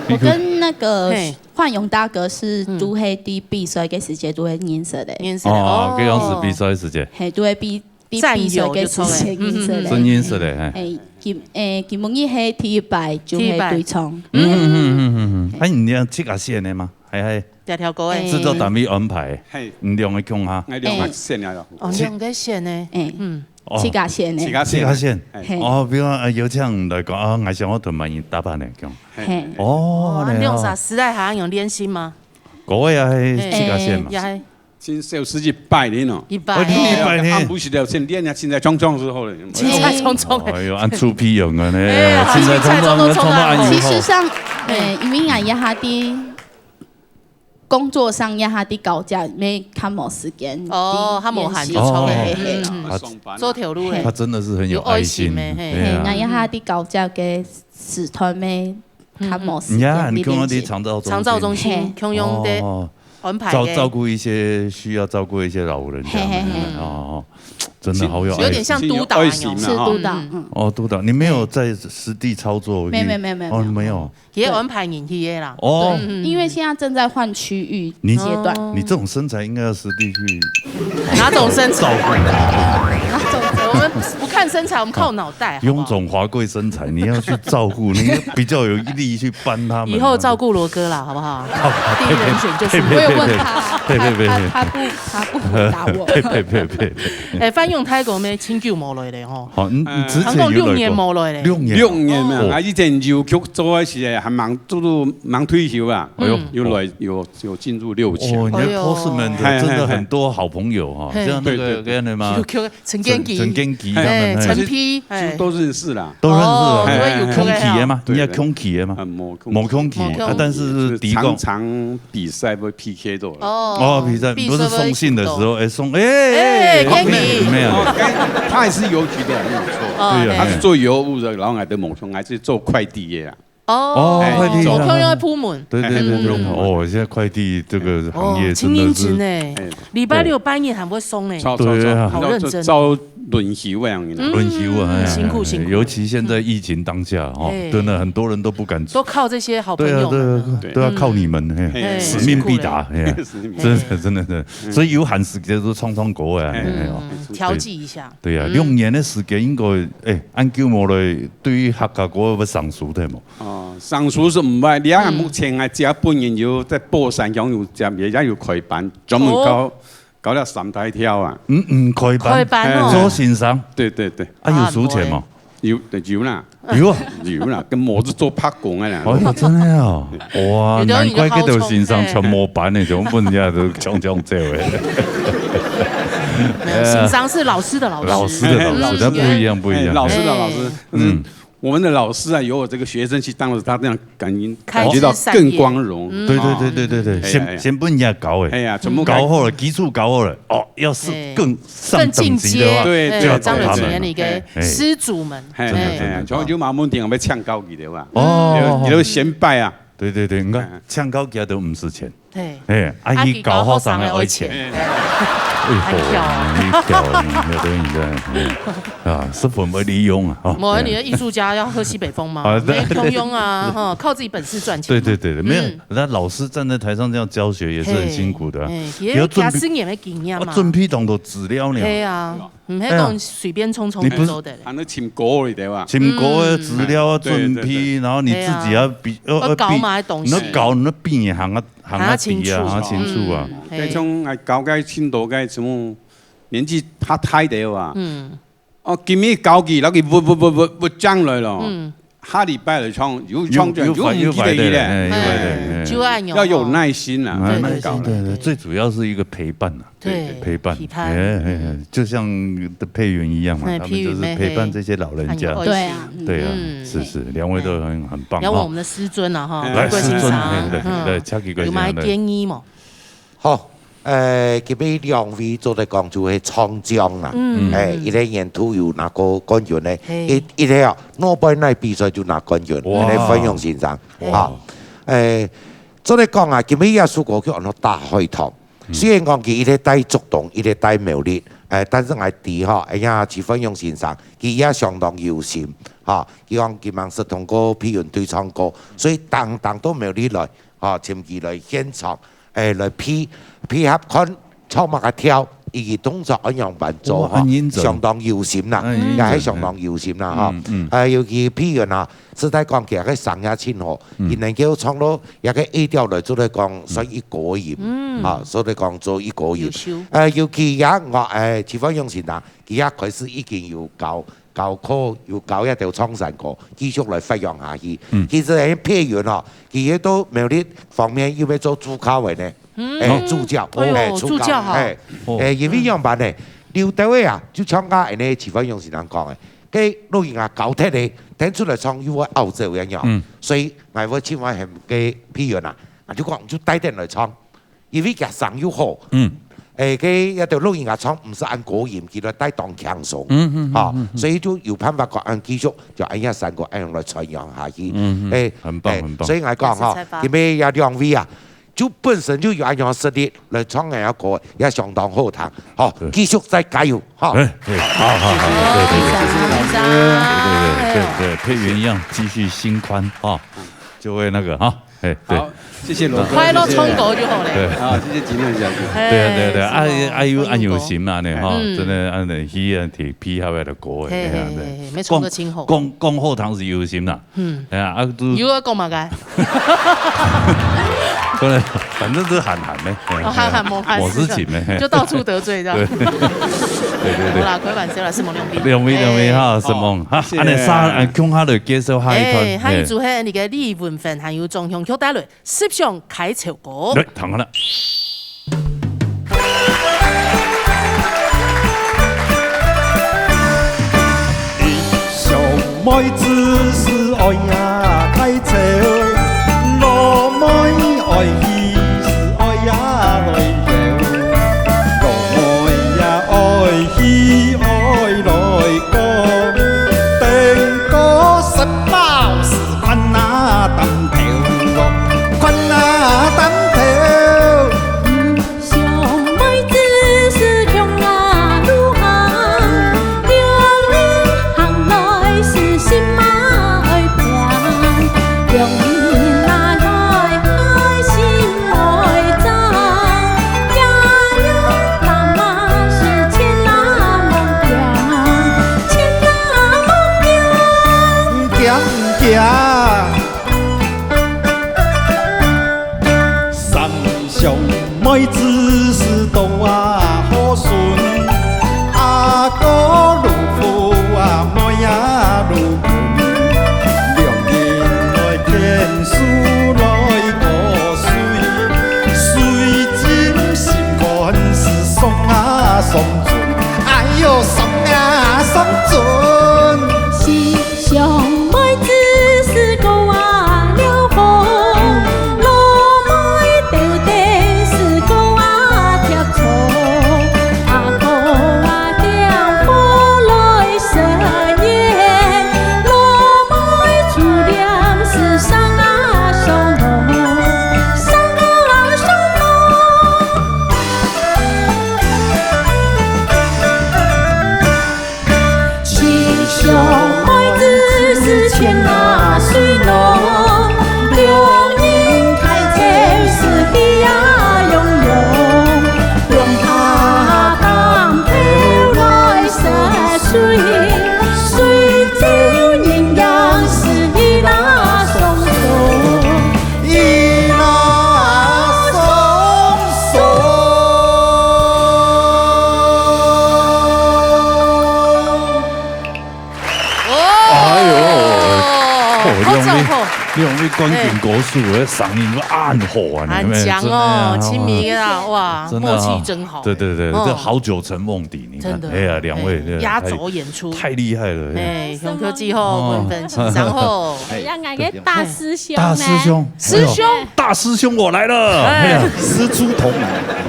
我跟那个嘿。焕荣大哥是都係在比賽个時節都係認識个。認識个，哦，哦。佢講係比賽時節。嘿，都係比，比賽个時節認識个。戰友就出來，嗯，嗯，嗯。真認識个，嘿。嘿，今，誒，今晡日係第一擺就係對唱。第一擺。嗯，嗯，嗯，嗯，嗯，嗯。哎，你要自家選个嗎？還，還 這條歌誒。製作單位安排，嘿。你兩個共下。哎，兩個選了咯。哦，兩個選呢。哎。嗯。哦。自家選呢。自家選。自家選。嘿。哦，比如講，呃，邀請來講，啊，𠊎想要同滿意打扮的，這樣。嘿。哦，哦，啊，那樣哦。兩儕私底下有聯繫嗎？个月啊，係自家選嘛。也係先燒十一擺呢喏。一擺。哦，你一擺呢？暗晡時了，先練啊，身材壯壯之後咧。身材壯壯。哎喲，恁粗皮樣个呢，哎呀，身材壯壯，身材壯壯，創到恁樣。其實上，哎，因為𠊎一下的工作上，一下的高價，沒看無時間。哦，他無閒就衝了。嘿，嘿，嘿。嗯，嗯。啊，上班啊。做頭路的。他真的是很有愛心。有愛心的，嘿。哎呀。嘿，𠊎一下的高價个時段咩， 較無時間。你看，你講到長照中心。長照中心，嘿。共樣的哦，安排的。照，照顧一些需要照顧一些老人家們，嘿，嘿，嘿。哦，真的好有愛心。有點像督導啊，有。是督導，嗯。哦，督導，你沒有在實地操作？沒有，沒有，沒有，沒有。哦，沒有。也有安排你去的啦。哦。對，因為現在正在換區域階段。你，你這種身材應該要實地去 哪種身材？照顧。哪種身材？我們不看身材，我們靠腦袋，好不好？臃腫華貴身材，你要去照顧，你比較有力去幫他們。以後照顧羅哥啦，好不好？第一人選就是我。我有問他，呸，呸，呸，呸，他，他，他不，他不回答我。呸，呸，呸，呸，呸。哎，范勇大哥咩，真久無來咧吼。好，你，你之前有來過？好像六年無來咧。六年。六年嘛，哦。啊，以前郵局做个時，還吂，做到吂退休啊。哎喲。有來，有 就進入六強。哦，你的哎喲。Postman的真的很多好朋友哈，嘿，嘿，嘿。像那個，對，對，對。跟那麼，有，有陳建奇。陳，陳建奇他們，哎，嘿。陳皮，哎。就都認識啦。都認識啊。哦，嘿，嘿，嘿。空氣的嘛，對，對。你也空氣的嘛，啊，無空氣。無空氣，無空氣。啊，但是就是常常比賽會P K到了。哦，哦，比賽，不是送信的時候，哎，送，哎，哎，哎，空氣。沒有。哦，他也是郵局的，沒有錯。哦，對啊，對。他是做郵務的，然後還在某通，還是做快遞的啊。 哦，哦，快遞啊。我朋友在部門。對，對，對，對，嗯。哦，現在快遞這個行業真的是，哦，真認真欸。哎。禮拜六半夜還會送欸。對。超，超，超。對啊。好認真。要照輪休那樣的。嗯，輪休啊，哎，辛苦，哎，辛苦。尤其現在疫情當下，哦，哎。真的很多人都不敢出。都靠這些好朋友們啊。對啊，對啊，對。都要靠你們，嘿，哎，使命必達，辛苦了。哎。使命必達。真的，真的，真的。嗯。所以有閒時間就創創歌啊，哎。哎，哎，哦。嗯，調劑一下。對啊，嗯。六年的時間應該，哎，恁久無來，對於客家歌會生疏忒無？ 哦，生疏係毋會，這下目前𠊎自家本人有在寶山鄉有接，也有開班，專門教，哦。教了三大調啊。嗯，嗯，開班，開班哦。做先生。對，對，對。啊，有收錢無？啊，無欸。有，有啦。有啊。有啦，跟模子做拍工的啦。哎喲，真的啊。哇，有的人難怪這兜先生全無班呢，全部人家都強強走欸。沒有，先生是老師的老師。老師的老師，哎，哎，那不一樣，不一樣。哎，老師的老師，哎。嗯。 我們的老師啊，有我這個學生去當老師，他這樣感覺，感覺到更光榮。開枝散葉。嗯。對，對，對，對，對，對，哎，先，哎，哎。先分人家教欸。哎呀，全部教好了，基礎教好了，哦，要是更上等級的話，哎，更進階。對，對，就要找他們了。哎，張仁慈那個，哎。師祖們。哎，真的，哎，真的。哎，全部就慢慢點，要搶教佢的話。哦。你都先拜啊。對，對，對，你看，哎。搶教佢都毋使錢。 嘿。嘿，啊，啊，佢教學生个愛錢。哎喲，恁巧啊。你巧，你，你，你，你，啊，十分會利用啊，吼。無，你的藝術家要喝西北風嗎？啊，對。沒通用啊，吼，靠自己本事賺錢嘛。對，對，對，對，沒有，嗯。那老師站在台上這樣教學也是很辛苦的啊。嘿，嘿，也要準備，也要十年的經驗嘛。啊，準備當多資料呢。嘿啊。 毋係講隨便衝衝就做得咧。哎呀。你毋係，啊，那尋歌的對吧？尋歌的資料啊，嗯。準備，對，對，對。然後你自己要比，哎呀。要，要比，要搞嘛的東西。你要搞，你要比你行啊，行啊比啊，行啊清楚。行啊清楚啊。嗯，嘿。該種，哎，搞該深度該什麼，年紀較大的啊。嗯。哦，今日搞佢，然後佢，嗚，嗚，嗚，嗚，嗚，上來了。嗯。 下禮拜來唱，又唱，又，又，又記得佢咧。又，又，哎，又，哎。就恁樣哦。要有耐心啊，哎，耐心，對，對，對，對，最主要是一個陪伴啊，對，陪伴，陪伴。哎，哎，哎，就像配員一樣嘛，哎，他們就是陪伴這些老人家。配員，嘿，嘿。很有愛心。對啊，嗯。對啊，嗯，是，是，兩位都很，很棒哈。然後我們的師尊啊，哈，哎。來，師尊，貴先生，哎，對，嗯，來，請佢貴先生來。有麼个建議無？ 好，呃，今日兩位做得講就係唱將啦。嗯。欸，一個年度有拿過冠軍个，嘿。一，一個啊，諾貝爾比賽就拿冠軍，哇。个范勇先生。哇。啊，欸，做得講啊，今日這首歌曲安到大會堂。嗯。雖然講佢一個戴竹東，一個戴苗栗，欸，但是𠊎知吼，哎呀，徐范勇先生，佢也相當有心，哈，佢講佢吂識通過配員隊唱歌，所以單單到苗栗來，哈，尋佢來獻唱。 欸，來配，配合看唱麼个調，以及動作恁樣般做，哇，吼，恁認真。相當有心啦，恁認真，也係相當有心啦，吼。嗯，嗯。啊，尤其配員啊，實在講，佢个聲也盡好，嗯。佢能夠唱到這個A調來，做得講算一個音，嗯。啊，做得講做一個音。優秀。啊，尤其也，𠊎，欸，徐范勇先生，佢也開始已經有教教課，有教一條唱山歌，繼續來發揚下去。嗯。其實係佩雲哦，佢也都苗栗方面又要做助教个呢。嗯。哎，哦。助教，哎喲，哎，助教，助教哈。哎，哦。哎，因為仰般呢？有兜个啊，就像剛才呢，徐煥勇先生講个，該錄音啊，搞忒个，等出來唱又會拗走一樣。嗯。所以，𠊎會盡量喊該佩雲啊，啊，就講，就帶等來唱。 因為佢聲又好。嗯。誒，該一條錄音啊，唱毋使恁高音，佢來帶當輕鬆。嗯，嗯，嗯，哈，嗯，嗯。所以就有辦法講，恁繼續，就恁樣山歌恁樣來傳揚下去。嗯，嗯。誒，很棒，誒，很棒。所以𠊎講哈，今日這兩位啊，就本身就有恁樣實力來唱恁樣歌，也相當好聽。好，對。繼續再加油，哈。哎，哎，好，好，好，對，對，對，對，對，對，對，對，對，對，配樂一樣，繼續心寬，哈，就會那個，哈。 嘿，對。好，謝謝羅哥，快樂唱歌就好了。謝謝。對。啊，謝謝吉娜小姐。嘿，對啊，對啊，對啊，哎，哎，有恁有心啊，呢，哈，嗯。真的，恁樣，喜歡聽皮好的歌，嘿，嘿，嘿，嘿，嘿，沒唱歌真好。講，講，講好聽是有心啦。嗯。哎呀，啊，都有要講麼个？可能，反正是喊喊咩，哦，喊喊無喊事情咩，嘿。就到處得罪這樣。對。對，對，對。好啦，開玩笑啦，承蒙兩位。兩位，兩位哈，嘿。承蒙哈，哦，謝謝。恁樣，啊，共下來介紹下一團，哎，下一組，嘿。嘿，你个李文芬還有張雄，共下來。 十項開竅歌。來，聽下啦。一項妹子係愛呀開竅，老妹愛去係愛呀來搖，老妹呀愛去愛來講，等個食飽係 看那擔頭哦，看那擔頭。小妹子是向那路行，兩人行來是心嘛愛平，兩人啊來愛心愛爭，家有媽媽是千那夢想，千那夢想。行行。 三項妹子係多啊好順，阿哥老虎啊妹啊老公，兩人來牽手來過水，水晶心肝係爽啊爽準，哎喲爽啊爽準。 小妹子是个啊了火，老妹兜兜是个啊貼錯，阿哥啊點火來食煙，老妹初戀是生啊上腦，生啊上腦。 七小妹子是牽那水龍，六人開車是飛呀湧湧，兩下擔頭來食水，水走人影是一拉松松。 一拉松松。哦，哎喲，哦，好两位，好。两位冠軍歌手，个声音都恁好啊，恁強哦，你们真的啊，亲民啊，哇，真的啊，默契真好。对对对，哦。这好久成梦底，你看，真的，哎呀，两位，哎，对，压轴演出。太，太厉害了，哎。哎，雄哥之后，哦。文芬，请上后。哎呀，俺个大师兄呢？大师兄，师兄。哎呦，大师兄，我来了。哎。哎呀，师出同门。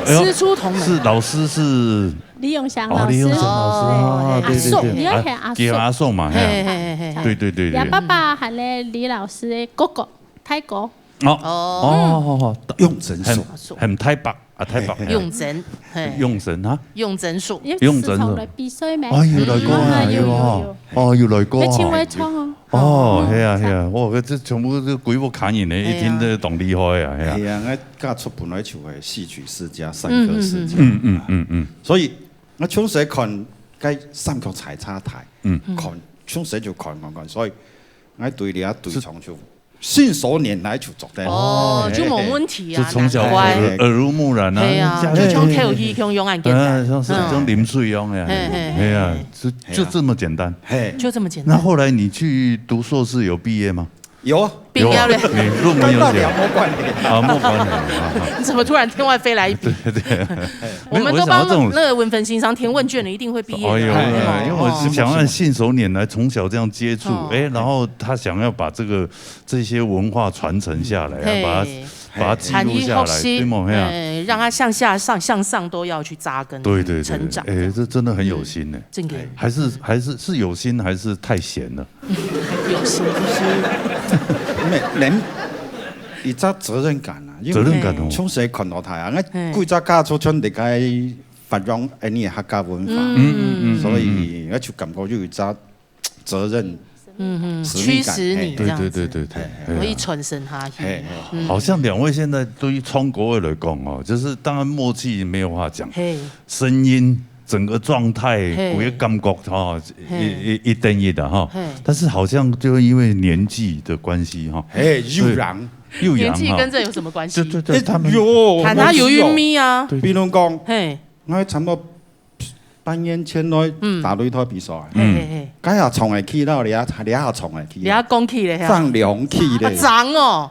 哎呦，师出同门。是，老师是？李永祥老师。哦，李永祥老师，哦，哎，对对对。阿宋。你要喊阿宋。啊，叫阿宋嘛，嘿。嘿，嘿，嘿，嘿，嘿。对对对对。呀，爸爸喊嘞李老师的哥哥，大哥。哦，哦。哦，好，好，好。永贞叔。很，很大伯。 啊，大伯，嘿，嘿。永贞，嘿。永贞啊？永贞叔。有四重的比赛没？哎，有来过啊，嗯，有，有，有，哦，有。哦，有来过啊。要请我唱哦。哦，嗯，系啊，系啊，哇，这全部是鬼屋卡人呢，哎呀。一听就懂厉害啊，系啊。系啊，我家族本来就系戏曲世家、山歌世家。嗯，嗯，嗯，嗯。所以我从小看该三个采茶台，嗯。看，从小就看，看，看，所以我对你啊，对唱就信手拈來就做得。哦，嘿，就無問題啊，就從小難怪。耳耳濡目染啊，係啊，家裡就像口語共樣恁簡單。嗯，像是嗯。像啉水樣呀，嘿，嘿，哎呀，就就這麼簡單。嘿，就這麼簡單。那後來你去讀碩士有畢業嗎？有啊，畢業了。有啊，你論文有寫那兩無關係。啊，莫管了啊。你怎麼突然天外飛來一筆？對对，我們都幫没有我想到这种那个文芬先生填問卷了，一定會畢業的。哦，有，哎因为我是想要信手拈来，从小这样接触，哦哎，然后他想要把这个这些文化传承下来，要把它嘿把它记录下来，產業學習，对吗？哎呀，哎，讓他向下上向上都要去扎根，对对对，成長。哎，这真的很有心呢，真的。还是还是是有心还是太闲了？有心就是没，人一隻責任感啊，因為責任感哦從細看到大啊，嘿我歸隻家族全部个發揚恁呢个客家文化，嗯嗯嗯，所以我就感覺有一隻責任，嗯嗯，使命感驅使你嘿這樣子。对对对对对，可以傳承下去。嘿，嗯好像两位现在对于唱歌的来讲哦，就是当然默契没有话讲，嘿，声音整个状态，嘿有个感觉哈，嘿一一一等一的哈嘿，但是好像就因为年纪的关系哈，嘿，又然，又阳哈，年紀跟這有什麼關係？对对对，他们有，看他有韻味啊。對比如講，嘿，我差不多半年前來嗯打擂台比賽，嘿嘿嘿，該下唱會起到，這下這下唱會起，你要講起咧哈。上兩期啊，咧，長哦，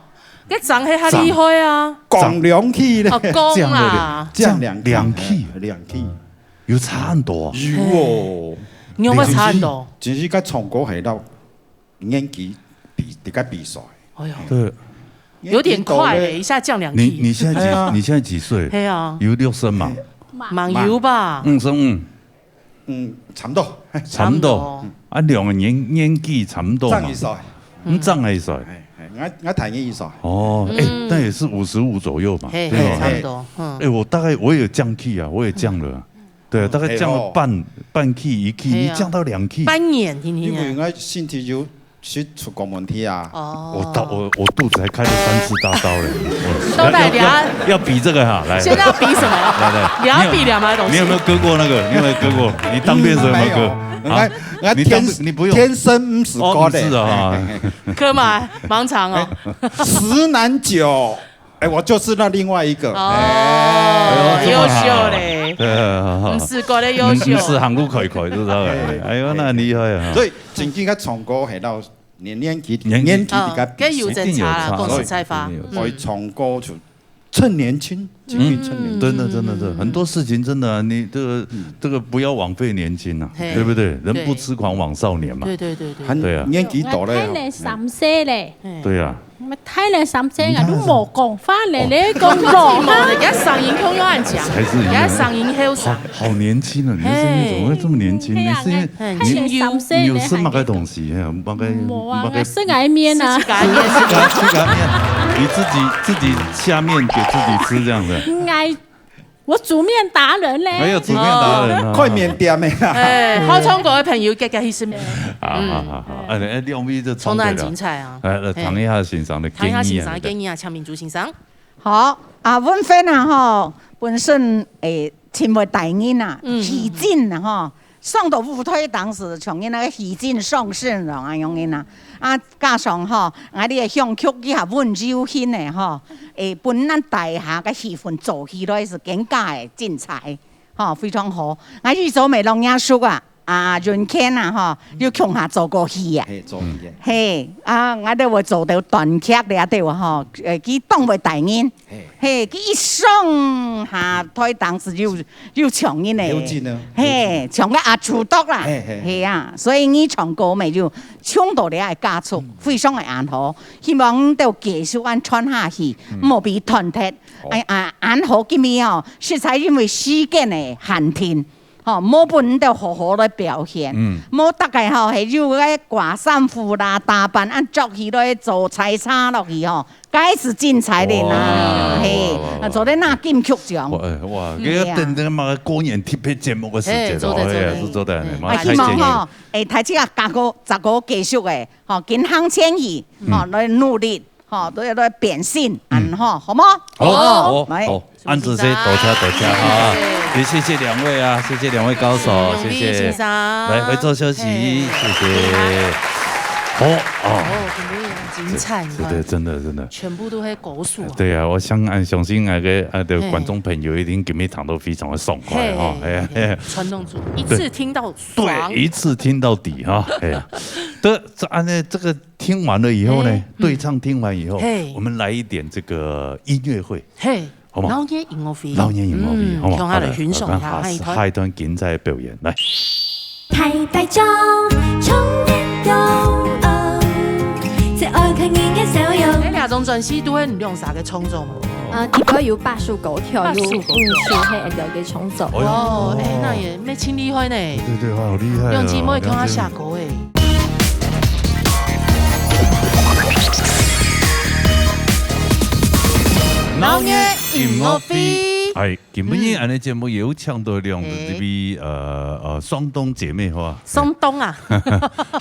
該長係較厲害啊。降兩期咧，哦，講降了啦，两降兩两期，兩期，有差很多啊。有哦，你有沒有差很多？其實該唱歌係到年紀比，你該比賽，哎呦，对，有點快嘞，一下降兩你期。你现在几哎呀你现在几岁？係啊，有六十嘛，蠻有吧？嗯，是嗯，嗯，差不多，差不多啊，两个年年纪差不多嘛上一，歲，嗯，上一岁。哎哎，我我大你一歲，哦，哎，那也是五十五左右嘛，嘿，对吧？差不多，嗯哎，。我大概我也降key啊，我也降了啊，对，大概降了半半key一key，嘿啊你降到两key，半年，听听啊。因為我身體有些出過問題啊，哦，我到我我肚子还开了三次大刀嘞，都来聊要要要比这个哈，来，现在要比什么？来来，你要比两个东西。你有没有割过那个？你有没有割过？你当兵的时候有没有割？没有，啊我我你当天你不用天生毋使哦，割的，不是啊，割嘛，盲肠哦。十男九，哎，我就是那另外一个，哦，哎呦优秀嘞，对，好好毋是割的优秀毋。是行路开开，知道哎？哎呦，那很厉害啊！所以正經个唱歌係到年年紀年紀年紀嗯比較，跟有真差啦，一定有差講實在話，一定有差嗯所以唱歌就趁年輕，盡力趁年輕。真的，真的，真的，很多事情真的啊，你这个这个不要枉费年轻啊，嘿对不对？人对不痴狂枉少年嘛。对对对对，很对啊年紀大了我大，了三歲咧，对啊，我大了三歲啊，你看你無講話咧，你講講講嘛，人家嗓音空又按講，还是一样人家嗓音很少好。好年轻啊！你的声音怎么会这么年轻？嘿你是因为大了三歲咧，你有吃那个东西，哎，那个無啊，那个食𠊎麵啊自，家也是吃吃干面，你自己自己下面给自己吃这样子。𠊎我煮麵達人咧，还有煮面达人啊，開麵店的啦，哎，好唱歌的朋友，个个去身邊，啊，好好好，哎，哎，两位这唱得很唱得了精彩啊。来来，唐一下先生的唐一下先生的建议啊，建议啊，蔡明珠先生。好啊，文芬啊吼，本身诶，真會大人啊，嗯起劲啊吼，上到舞台當時像人那个起劲上身啊，恁樣啊。啊，加上吼，啊，你个香曲佢下溫柔型的吼，诶，本咱台下个氣氛做起來是更加的精彩，吼，非常好。啊，預祝美龍雅叔啊，啊，潤健啊，吼，有共下做過戲啊。嘿，做戲的。嘿，啊，𠊎兜會做到團結了，對無吼？呃，佢當會大人，嘿，嘿，佢一上下台當時又又像人呢，有劲啊嘿，像个阿朱多啦，嘿嘿嘿啊，所以你唱歌咪就唱到了个家族，非常个安好，希望都繼續恁傳下去，莫被斷忒。哎啊，安好今日哦，實在因為時間个限定。 吼，無分你兜好好來表現。嗯無大概吼，係有个掛衫褲啦、打扮，恁著起來做採茶落去吼，該是精彩的啦，哇嘿哇哇，哇啊，做得拿金曲獎哇。哎哇，这个等等嘛，过年特别节目的时间哎做得哦，哎呀，做得是做得，嗯妈啊，希望太吼，哎，大家加个再个继续个，吼，跟行前去，吼，来努力，吼，都要来变新，嗯，吼，好无？好，好，来。好，按这些，多谢多谢哈，也谢谢两位啊，谢谢两位高手，谢谢。先生，来，回座休息，嘿谢谢。哦，哦。哦，今晡日很精彩，你看。是的，真的，真的。全部都是高手啊。對啊，我想，啊，相信那個，啊，的觀眾朋友一定今晡日聽到非常的爽快哈。嘿，嘿，嘿，嘿，傳統組，一次聽到爽。對，一次聽到底哈。哎呀，這，這，啊，那這個聽完了以後呢，嘿，嗯。對唱聽完以後，嘿。我們來一點這個音樂會。嘿。 好無？老年音樂會。老年音樂會，嗯，好無？共下來欣賞一下，好，來，下一段。下一段精彩表演，來。大排場，衝天高，最愛看人个笑容。哎，這張專輯都係你兩儕个創作無？啊，裡背有巴斯歌調，有，巴斯歌調。嗯，係，係，係，兩个創作。哦，哦，哎，那也蠻厲害呢。對，對，對，好厲害哦，兩姊妹共下寫歌哎。了解。 老年音樂會。哎，今晡日恁呢節目有請到兩位，嗯。這位，呃，呃，雙東姐妹花。雙東啊。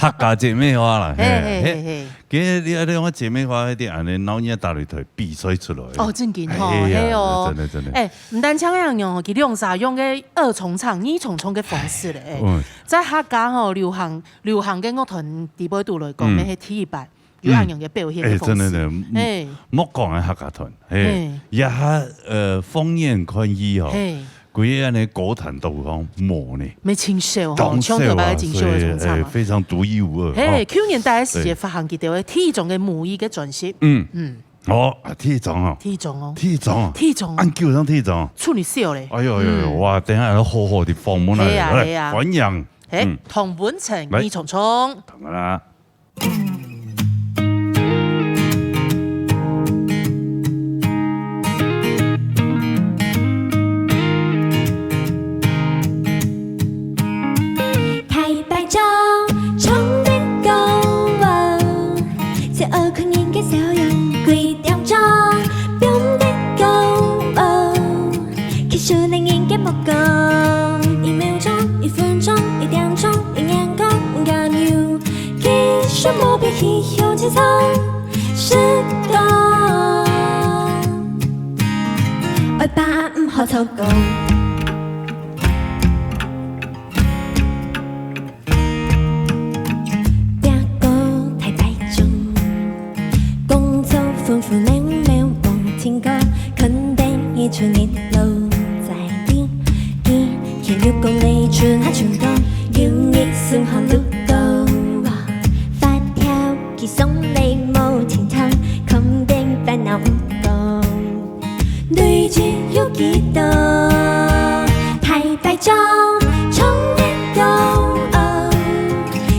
客家姐妹花啦，嘿，嘿，嘿，嘿，嘿。嘿。其實你，你兩个姐妹花，一定恁呢鬧熱打擂台比賽出來的。哦，正經吼，哎呀，嘿哦。真的，真的。哎，毋單淨恁樣哦，佢兩儕用个二重唱、二重唱个方式咧，哎。嗯。在客家吼，流行，流行个樂團底背肚來講，嗯。乜係第一擺。 有恁樣个表現个方式。嗯。哎，真的，真的，哎。莫講係客家團，嘿，嘿。這下，呃，放眼看去吼，嘿。歸个恁呢歌壇都講無呢。乜盡少吼，當少啊，像頭擺个錦繡个重唱啊。所以，哎，非常獨一無二，嘿，吼。舊年底个時節發行佢兜个第一張个母語个專輯。嗯。嗯。哦，啊，第一張哦。第一張哦。第一張哦。第一張哦。恁久正第一張哦。出你笑咧。哎喲，哎喲，哎喲，嗯。哇，等下要好好地訪問啊，嘿啊，來，嘿啊。歡迎。嘿，嗯。童文成，來。你唱唱。當然啦。 大排場，衝天高哦，最愛看人个笑容，幾點鐘，放天高哦，吸收男人个目光，一秒鐘，一分鐘，一點鐘，一年光，加油，繼續目標，去向前衝，時光，愛把握，毋好錯過。 拚過大排場，工作分分秒秒往前過，肯定一出日落在你。一天又過了一春夏秋冬，又一順風路過，發條佢送你無停通，肯定煩惱毋講。 累積有幾多？大排場，衝天高哦，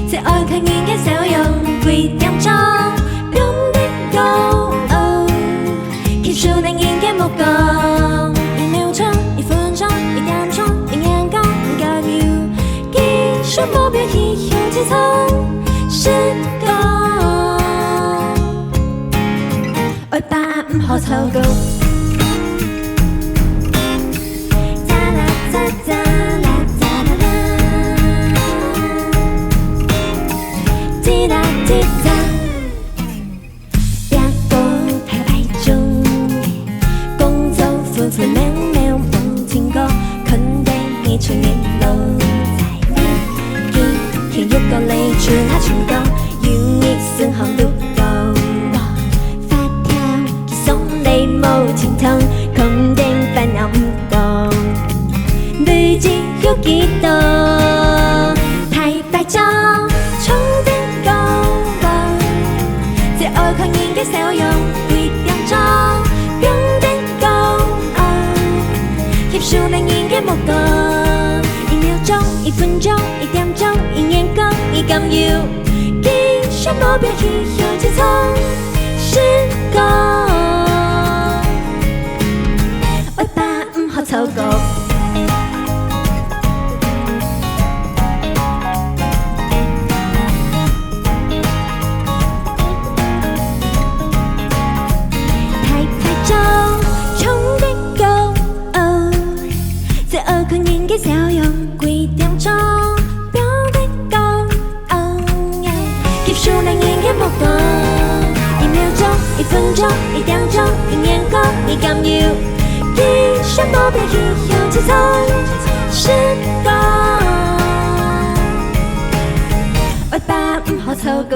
最愛看人个笑容，幾點鐘，放天高哦，吸收男人个目光，一秒鐘，一分鐘，一點鐘，一年光，加油，繼續目標，去向前衝，時光。 愛把握，毋好錯過。喳啦喳，喳啦喳啦啦，滴啦滴喳。拚過大排場，工作分分秒秒往前過，肯定一出日落在你。一天又過了一春夏秋冬，又一順風路過。 發條佢送你無停通，肯定煩惱毋講。累積有幾多？大排場，衝天高哦，最愛看人个笑容，幾點鐘，放天高哦，吸收男人个目光，一秒鐘，一分鐘，一點鐘，一年光，佢敢有？ 繼續目標，去向前衝，時光，愛把握，毋好錯過。大排場，衝天高哦，最愛看人个笑容，幾點鐘，放天高。 哦耶，吸收男人个目光，一秒鐘，一分鐘，一點鐘，一年光，佢敢有？繼續目標，去向前衝，時光，愛把握，毋好錯過。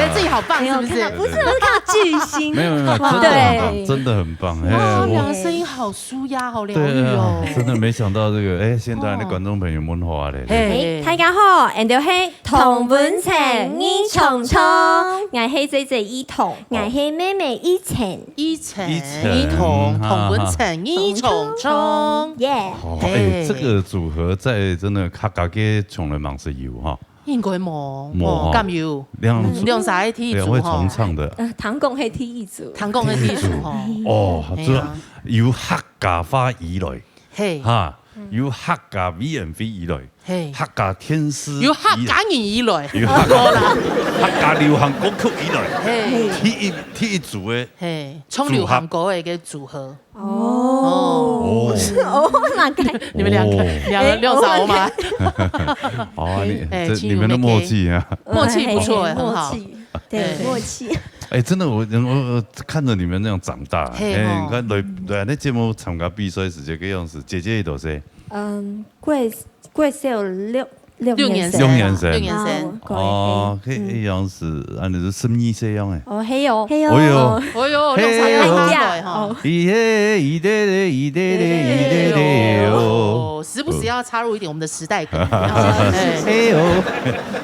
哎，自己好棒，没有是不是？看到，不是，我看到巨星。没有没有，真的很棒，真的很棒，哎，哇，我两个声音好舒压，好疗愈对啊哦。，真的没想到这个，哎，现在的哦观众朋友们好啊嘞，嘿哎，大家好，俺兜係同文层異常長，俺係姐姐一同，俺係妹妹一層。一层，一层一同，哈同文层，一重重。耶！哦，嘿哎，这个组合在真的客家界从来蛮是有哈，应该无，无哈无，敢有？两两三个第一组哈两位重，唱的，呃，唐讲係第一组。唐讲个第一组哈。哦，哎呀主要有客家话以来，嘿，哈，有客家委员会以来，嘿，客家电视有客家人以来，有客家客家流行歌曲以来，嘿，第一第一组的嘿，唱流行歌的一个组合。哦，哦，哦，蛮开。你们两个哦两个两啥吗？哦，你哎这你们的默请你们给契啊，默契不错哎，很好。默契，对，哎默契。哎，真的，我我我看着你们那样长大，哎，嘿哦你看来来那节目参加比赛时节个样子，姐姐也都是，嗯，国国小六六六年生，生，六年生六年生。啊，我哦，嘿可以样子，啊，你是十二岁样哎，哦，嘿哟，嘿哟，哦哟哦哟，嘿两啥哦个哈来哈。咦嘿，咦嘞嘞，咦嘞嘞，咦嘞嘞哦，哦，时不时要插入一点我们的时代感。哎呦，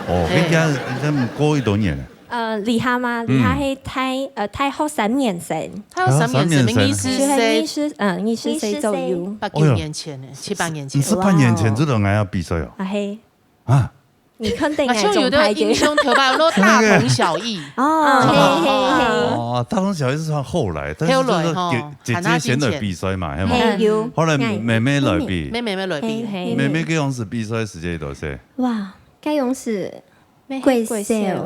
哦，人家人家过一多年了，呃，厉害吗？厉害係大呃大学三年生，他要三年生，啊三年生明明是就係二谁？十嗯二十岁左右。八九年前呢，七八年前你。是半年前就能来要比赛哦？啊嘿，啊，你肯定啊，像有的印象，头发有那大同小异。哦，嘿嘿嘿，哦，大同小异是算后来，但是就是后来哈姐姐姐先来比赛嘛，系嘛？嘿有，后来妹妹来比，妹妹妹来比，嘿嘿，妹妹个样子比赛时间多少？哇，该样子，贵少，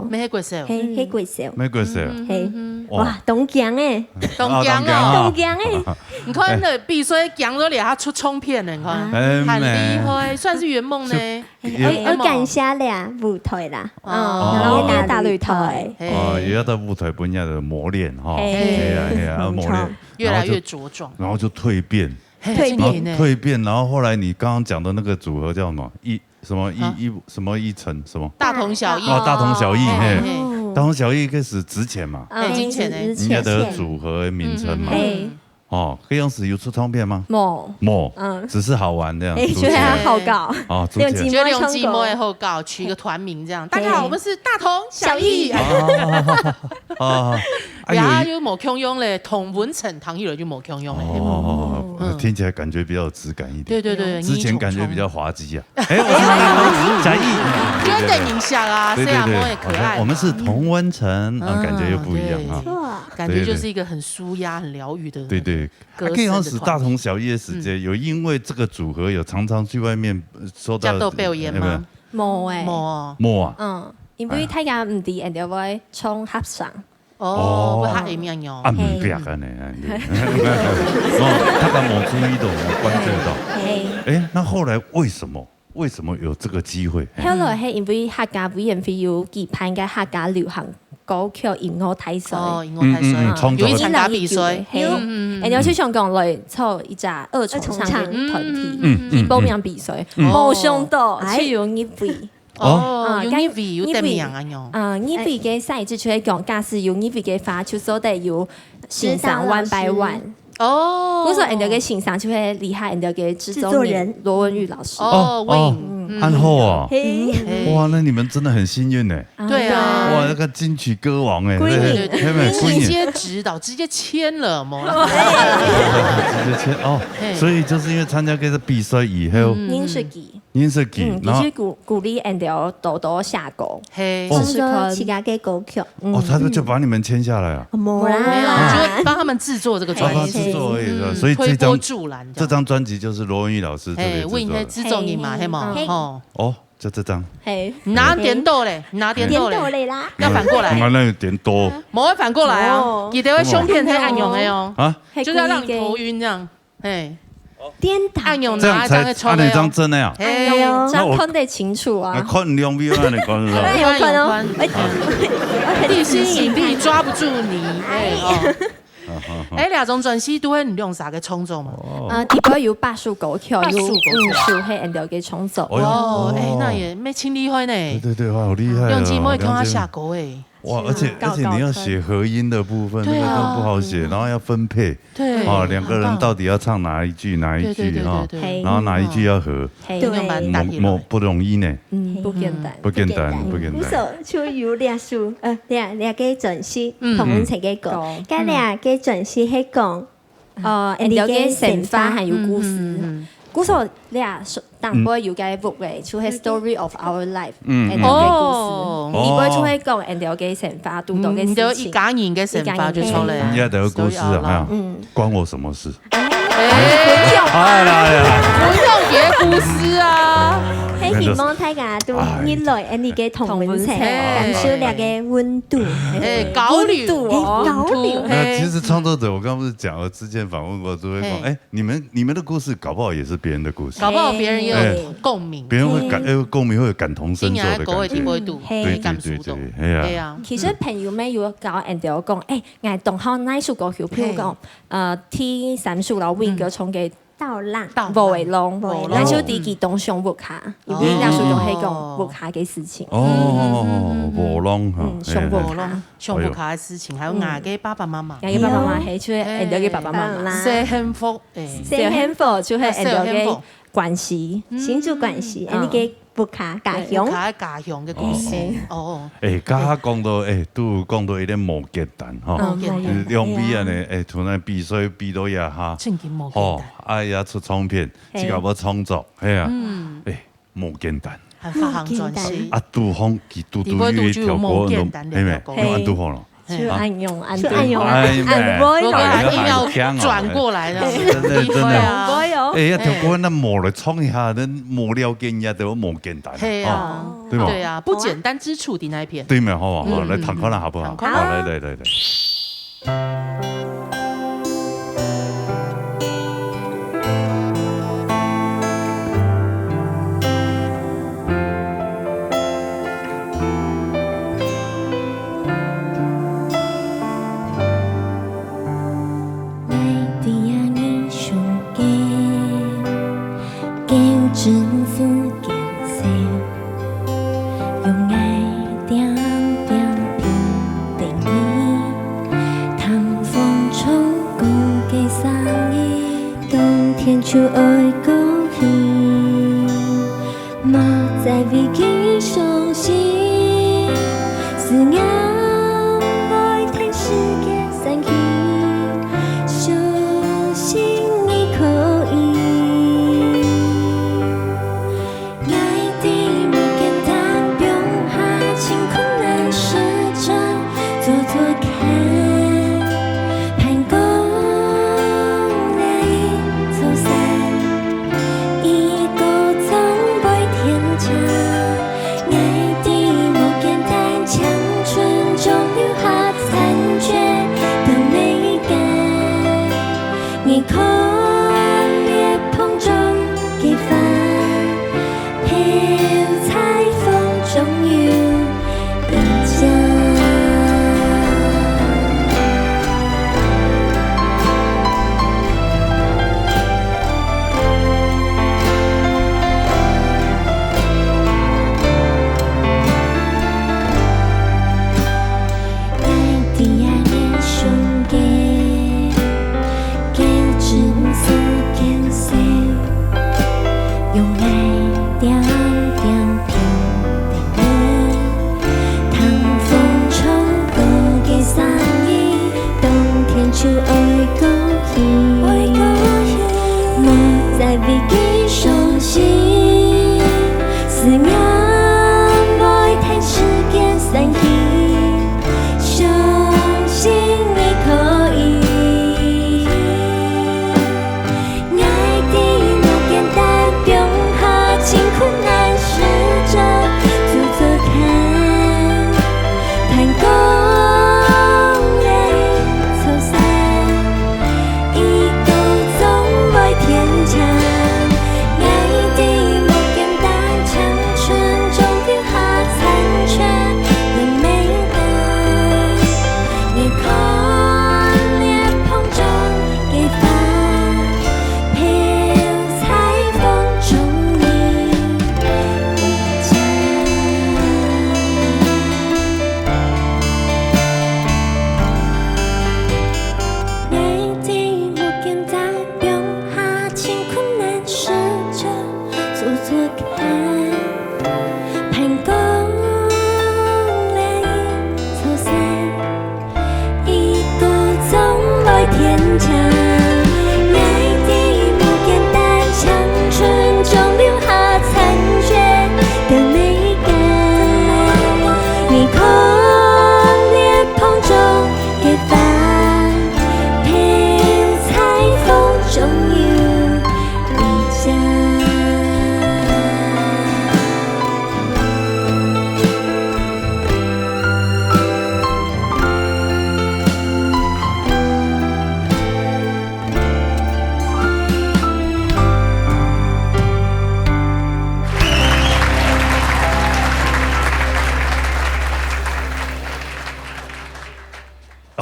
妹妹贵少，嘿嘿贵少，妹贵少？嘿，哦哇，当强哎，当强啊哦。当强哎，你看那比赛强到连他出唱片了，你看，哎很厉害，算是圆梦呢。也要感谢啦舞台啦，哦嗯，然后也打擂台，嘿哦，也要到舞台分人家的磨练哈，嘿系啊系啊，没错磨练，越来越然后就茁壮，然后就蜕变，嘿蜕变然后这年呢蜕变，然后后来你刚刚讲的那个组合叫什么？一什么一啊一什么一层什么？大同小异哦，大同小异，嘿嘿，嘿大同小异开始之前嘛，哎之前呢人家的组合的名称嘛，嘿，哦，这样子有出唱片吗？某，没，嗯，只是好玩这样，哎，组起来觉得还好搞，哦，组起来两姊妹就两唱歌，姊妹好搞，取个团名这样。大家好，我们是大同小异。啊啊，然后啊又无共样嘞，同文层，唐一柔就无共样嘞。哦，听起来感觉比较有质感一点。对对对，之前感觉比较滑稽啊。哎，我是小易，有点影响啊，对对这样我也对，可爱嘛。我们是同温层啊，嗯感觉又不一样啊。哇，感觉就是一个很舒压、很疗愈的。对对，歌啊，可以声的团体当时大同小异的时间，有因为这个组合有常常去外面呃受到接到表演吗？某哎，哦，没啊？嗯，因为大家唔知，人家会唱合唱，哦，不，他也没有啊，唔别个呢，哦，他敢没注意到，没关注到。嘿。哎，那后来为什么为什么有这个机会？后来系因为客家委员会有举办个客家流行歌曲音乐大赛，哦，音乐大赛，嗯嗯嗯，有去参加比赛，嘿，然后就想讲来做一只二重唱个团体，嗯嗯去报名比赛，嗯没想到哎去有入围。哦，啊有入围有得名啊哟。啊，入围个赛制就系讲，假使有入围个话，就做得有先生 one by one。哦，我说人家个先生就系厉害，人家个制作人制作人罗文玉老师。哦哦，Win，安后哦，嘿，嘿哇，那你们真的很幸运呢。对啊，哇，那个金曲歌王哎，归你对对对，直接指导，直接签了，没了。直接签哦嘿，所以就是因为参加这个比赛以后，认识佢，认识佢，嗯，然后佢就鼓鼓励俺兜多多写歌，嘿，哦创作自家个歌曲。嗯哦，他们就把你们签下来啊。无没有，啦，就是帮他们制作这个专帮他辑。制作而已，嗯所以这张推波助澜这张专辑就是罗文玉老师特别嘿，制为你在作的。制作人嘛，嘿嘛，嘿吼，哦，就这张。嘿，拿点豆嘞，拿点豆嘞，点到嘞啦，要反过来，我那有点多不会反过来啊哦，你的相片太暗涌的哦，啊，就是要让你头晕这样，嘿，颠倒。暗涌这样才拿一张给抽按了一张的哦，真的呀。哎呦，那我这样看得清楚那啊。看两边啊，你看是吧？哎呦，看哦，哎，地心引力抓不住你，哎哦。啊好好哎，两张专辑都会你用啥个创作嘛？哦呃，底背有八首歌曲，有五八首歌曲首系俺兜个创作。哦哟哦，哎哦，那也没清理好呢对。对对，哇，好厉害哦！用寂寞看他梁静下歌哎，哇，而且，而且你要写和音的部分，那个更不好写，然后要分配，对，哦，两个人到底要唱哪一句，哪一句，哈，对，对，对，对，对。然后哪一句要和，嘿。用蛮难的啦。不容易呢。嗯，不简单。不简单，不简单。故所就有两首，呃，两，两个专辑，嗯。同文成个歌。嗯。该两个专辑係讲，呃，𠊎兜个生活还有故事。嗯，嗯，嗯，嗯。故所，你啊，说，当初有个book个，就係Story of Our Life，嗯，嗯。𠊎兜个故事。哦。里背就會講𠊎兜个生活，堵到个事情。嗯，就一家人个生活就出來啊。一家人个生活。人家的故事啊，Story of Our Life。哈，嗯。关我什么事？哎，哎呀，哎呀。不要别的故事啊。嘿，希望大家都，哎。引來，哎，你个同文成，同文成。感受那个温度。哎，交流，温度哦。哎，交流。那其实创作者，我刚不是讲了，之前访问过，就会讲，嘿。哎， 你们，你们的故事搞不好也是别人的故事。搞不好别人也有共鸣。哎，别人会感，哎，有共鸣，会有感同身受的感觉。今年的狗已经不会堵，嘿。对，对，对，对，哎呀。对啊。其实朋友们有教俺兜讲，哎，俺同好哪一首歌曲，譬如讲，嘿。呃，第三首啦，Win哥唱个《稻浪》，稻浪。《无浪》，《无浪》。那就第几冬熊屋下，因为那首歌可以讲屋下个事情。哦，嗯，嗯，嗯，嗯。《无浪》哈，嗯，哎，哎。熊屋下。 上屋下个事情，还有，嗯。俺个爸爸妈妈。俺个爸爸妈妈，嗯。嘿，就係俺个爸爸妈妈。嗯。小幸福，哎。小幸福，就係俺个小幸福。关系，嗯。新竹关系，嗯。俺个屋下家乡。对，屋下家乡个故事。嗯。哦。哎，刚刚讲到，哎，都讲到一点无简单，哈。嗯，无简单。两位啊呢，哎，突然比赛比到呀，哈。正经无简单。哦，哎呀，出唱片，嘿。自家要创作，哎呀。嗯。哎， 无简单。还发行专辑。啊，杜峰，佢杜杜又一条歌，杜峰就有无简单的一条歌。哎，用安杜峰了。嘿。就恁樣，恁樣，就恁樣，哎，恁樣。我感觉一定要转过来了。真的，真的。对啊。哎，要跳过那无了，唱一下，那无了解人家都无简单。嘿啊。哦，对吧？对啊，不简单之处在那一片。对嘛，好吧，好，嗯。来，弹看了好不好？弹看。好，来，来，来，来。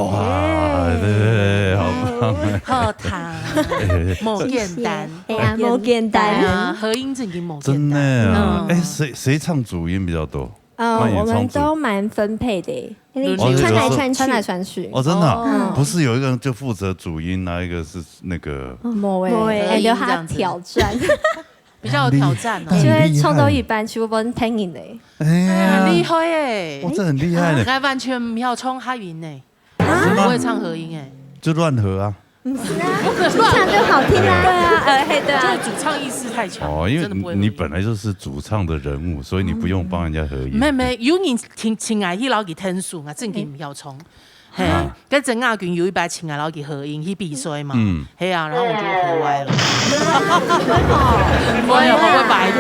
哇，对对对，好棒！好听，无简单。哎呀，无简哎呀，单。合音正经无真简单。的，嗯哎，谁谁唱主音比较多？呃，慢演唱组我们都蛮分配的，轮流穿来哦有时候穿去，穿来穿去。哦，真的啊，嗯不是有一个人就负责主音，那一个是那个没有哎，合音留他这样子挑战，比较有挑战哦。很厉害就会唱到一半，就问听音的。哎呀，很厉害哎哇，，这很厉害呢。我完全没有冲哈云呢，是吗不会唱合音哎，就乱合啊。主唱就好听啦。对啊，呃，嘿，对就是啊，主唱意识太强，哦，因为真的不会合音。你本来就是主唱的人物，所以你不用帮人家合音。没没，有人请请来去老给天数啊，正经不要冲。嘿，跟陈亚军有一摆请来老给合音去比赛嘛，嗯嘿啊，然后我就合歪了，我也我会白的，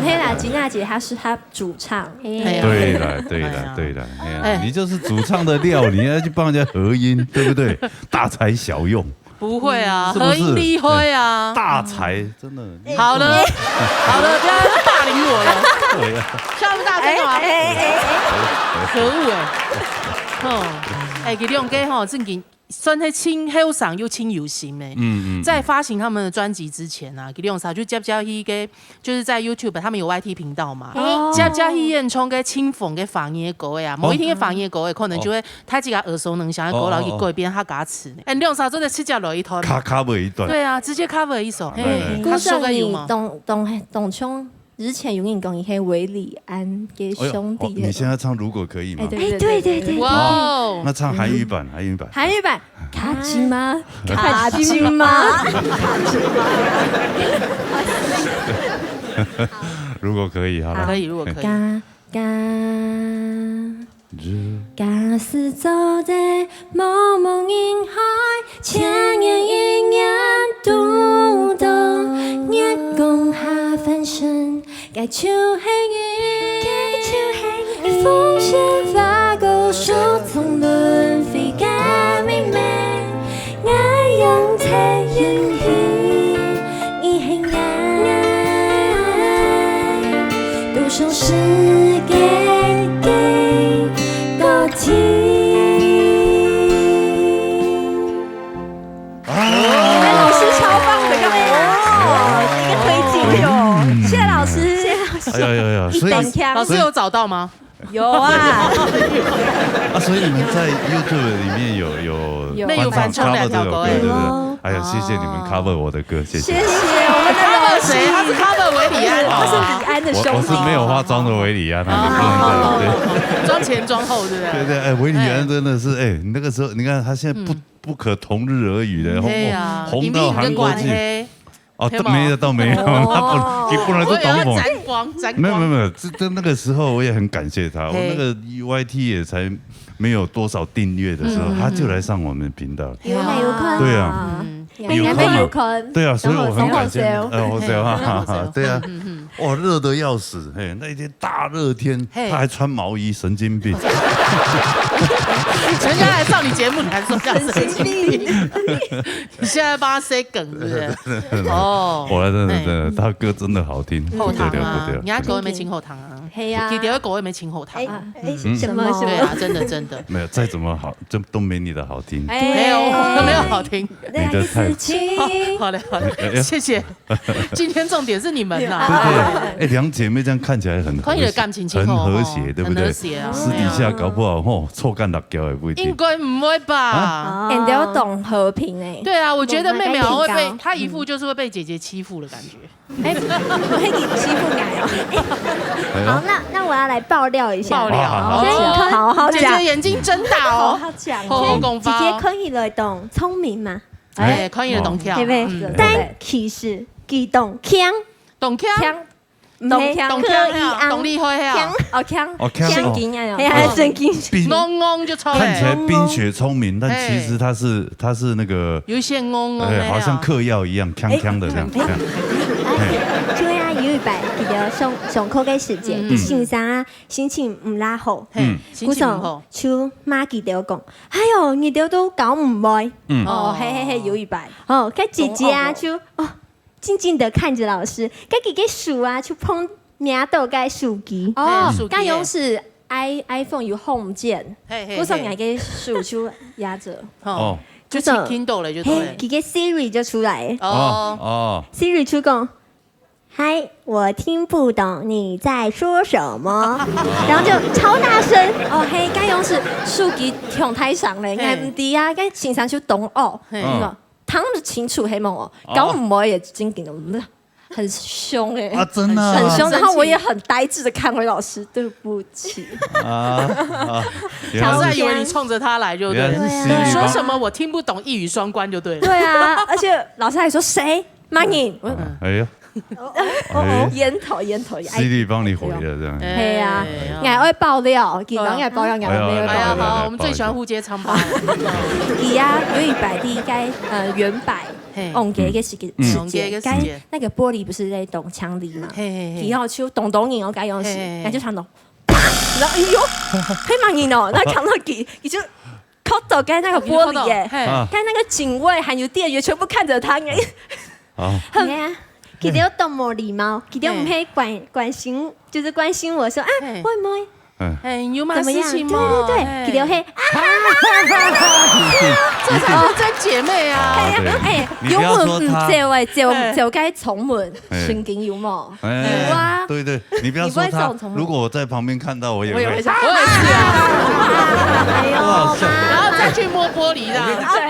黑啦，吉娜姐她是她主唱，哎呀对了，对了，哎呀对了，哎呀，哎你就是主唱的料，你要去帮人家合音，对不对？大材小用，不会啊，是不是合音厉害啊，大材真的。好了好了，不要霸凌我了，对呀，笑那么大声干嘛？哎哎哎，可恶哎！哦，哎，佢两个吼，正经算是真后生又真有心哎。嗯嗯，在发行他们的专辑之前啊，佢两个就接接去个，就是在 YouTube 他们有 Y T 频道嘛，哦接接去演唱个清风个方言歌哎啊，某一天个方言歌哎，可能就会他自己耳熟能详的歌，哦然后去改编客家词呢。哎，两个真的直接来一段，卡卡尾一段，对啊，直接 cover 一首，嘿来来，他故说个有吗？事你懂懂懂冲之前有人讲伊是维里安的哎呦兄弟，哦你现在唱如果可以吗？哎对哎，对对对，哇哦，那唱韩语版，韩语版。韩语版卡吉吗？卡吉吗？如果可以，好了。可以，如果可以。嘎嘎。假使昨日茫茫人海，千年一眼堵到，月光下翻身，該就係你。風雪花果樹叢輪迴个明媚， 𠊎仰在遠去，你係𠊎，多少世界个个體。啊哎，老师超棒的，干嘛呀？一个推进哟，谢谢老师，谢谢老师。哎呀呀呀，所以等强老师有找到吗？有啊，啊，所以你们在 YouTube 里面有有有没有翻唱翻唱 cover 这首歌，两条歌而已对对对哦。哎呀，谢谢你们 cover 我的歌，谢谢。谢谢我们的老师。谁？他是 cover 维里安。他是李安的兄弟。我我是没有化妆的维里安啊，哦，对对对。妆前妆后，对不对？对对，哎，维里安真的是，哎，你那个时候，你看他现在不不可同日而语的，红对呀，红到韩国去。因为你跟关黑，哦，黑吗没有倒没有，他本你本来我也要是懂懂。沾光沾光。没有没有没有，这这那个时候我也很感谢他，我嘿那个 Y T 也才没有多少订阅的时候，嗯嗯他就来上我们的频道。有没有看？对啊，嗯，有看吗？有看。对啊，所以我很感谢。然后谁哎，我谁啊？然后谁对啊，嗯嗯哇，热得要死，嘿，那一天大热天，嘿他还穿毛衣，神经病。人家来上你节目，你还说人家神经病？你现在帮他塞梗是不是？哦，我来真的哎真的，他歌真的好听，不得了不得了后堂啊，。人家歌没请后堂啊，嘿呀，给第二个也没请后堂哎啊。哎，嗯什么什么？对啊，真的真的，没有，再怎么好，就都没你的好听。哎没有没有好听。你的太亲。好了好了，哎哎谢谢。今天重点是你们呐。对对，哎，两姐妹这样看起来很和可以的谐，感情亲和很和谐，哦对不对？很和谐啊私底下搞不好吼，臭干辣椒也不一定。应该不会吧？啊哎，你要懂和平哎。对啊，我觉得妹妹好像会被我们来评高她一副就是会被姐姐欺负的感觉。哎，我会给你欺负你哦。哎呦好，那那我要来爆料一下。爆料，好好哦好好讲姐姐眼睛睁大哦，好讲好好讲姐姐可以來懂聰明嘛？哎，可以的，懂跳，對不對？嗯但其實佢懂強，懂跳，強，懂跳，懂跳呀，懂厲害呀，哦強，哦，強哦神經啊，哎呀，神經。冰懵懵就超看起来嘞。冰雪聪明，但其实他是他是那个，有一些懵懵的哎，啊，好像嗑药一样，锵锵的这样。哎，對啊，有一擺佢兜上上課个時節，嗯佢先生啊心情毋罅好，嘿嗯，心情不好，就罵佢兜講：「哎喲，你兜都搞毋會。」嗯，哦哦，嘿嘿嘿，有一擺，哦，該姐姐啊就哦，靜靜的看著老師，該佢个手啊就碰摸到該手機。哦嘿手機，該用是 i iPhone 有 Home 鍵，嘿，嘿，故所嘿。 𠊎个手就壓著。哦，哦。就去 Kindle 了，就對了。嘿，佢个 Siri 就出來。哦。哦，哦。Siri 就講：“嗨，我聽不懂你在說什麼。”然後就超大聲。哦，嘿，該用係手機放太上了，嘿。𠊎毋知啊，該先生就當惡，嘿。你講，聽不清楚，係無？哦。搞毋會也真緊的，很凶欸。啊，真的啊。很凶，然後我也很呆滯的看回老師，對不起。啊，啊，原來是，老師還以為你衝著他來就對了。原來是 Siri 幫。你說什麼我聽不懂，一語雙關就對了。對啊，而且老師還說：“誰？罵你。”我，嗯。哎呀。哦，哦，哦，哎。煙頭，煙頭，哎。 Siri 幫你回了，這樣。哎。嘿啊，哎呀。𠊎愛爆料，今晚愛爆料，哎呀。𠊎愛爆料。哎呀，哎呀，好，我們最喜歡互揭瘡疤。佢啊，有一擺第一個，呃，原擺，嘿。往街个時間，嗯。時間，往街个時間。該那個玻璃不是在動牆裡嘛？嘿，嘿，嘿。然後就咚咚聲，我該用是，嘿，嘿，嘿。那就唱到，啪！然後，哎呦，嘿，罵你哦，那唱到佢，佢就 敲到該那個玻璃耶，哦，你敲到，嘿。啊。該那個警衛還有店員全部看著他，哎。哦。很，你看，佢兜當無禮貌，佢兜毋係關，關心，就是關心我說，啊，嘿。會不會，嗯。哎，有麼个事情嗎？怎麼樣？對，對，對，嘿。佢兜係，啊，這才是真姐妹啊。哎呀，哦，對。哎，你不要說他。有門毋走哎，走，哎。走該重門，哎。神經有無？哎，有啊。對，對。 你不要說他，你不會這種程度。如果我在旁邊看到，我也會。我也會這樣。我也是啊。哎呦，哇塞。然後再去摸玻璃啦，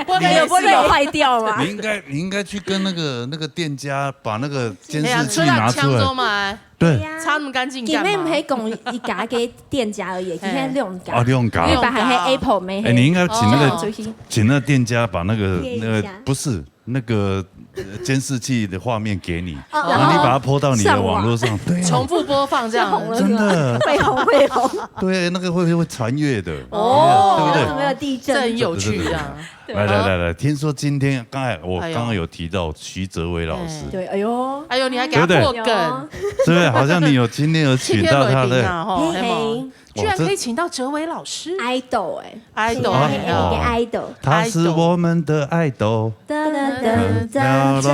我跟你，玻璃有玻璃有壞掉嗎？你應該，你應該去跟那個，那個店家把那個監視器拿出來。哎呀，出來搶走嘛。對。對呀。擦那麼乾淨幹嘛？佢毋係講一家个店家而已，佢係兩家。哦，兩家。一般還係Apple沒。哎，你應該請那個，哦。請那個店家把那個，貼一下。那個，不是， 那個，呃，監視器的畫面給你，哦。然後你把它po到你的網路上，上網。對啊。重複播放這樣。就紅了，真的。會紅，會紅。對，那個會，會傳閱的，哦。對不對？有沒有地震？這很有趣啊。對。來，來，來，來，聽說今天，剛才我剛剛有提到徐哲維老師。哎呦。對，哎呦。哎呦，你還給他破梗。對不對？是不是？好像你有今天有請到他的。今天來賓啊，吼，嘿，嘿。嘿。 居然可以請到哲維老師。哇，這idol欸。Idol，是啊，嘿，嘿，idol。他是我們的idol。噠噠噠噠噠，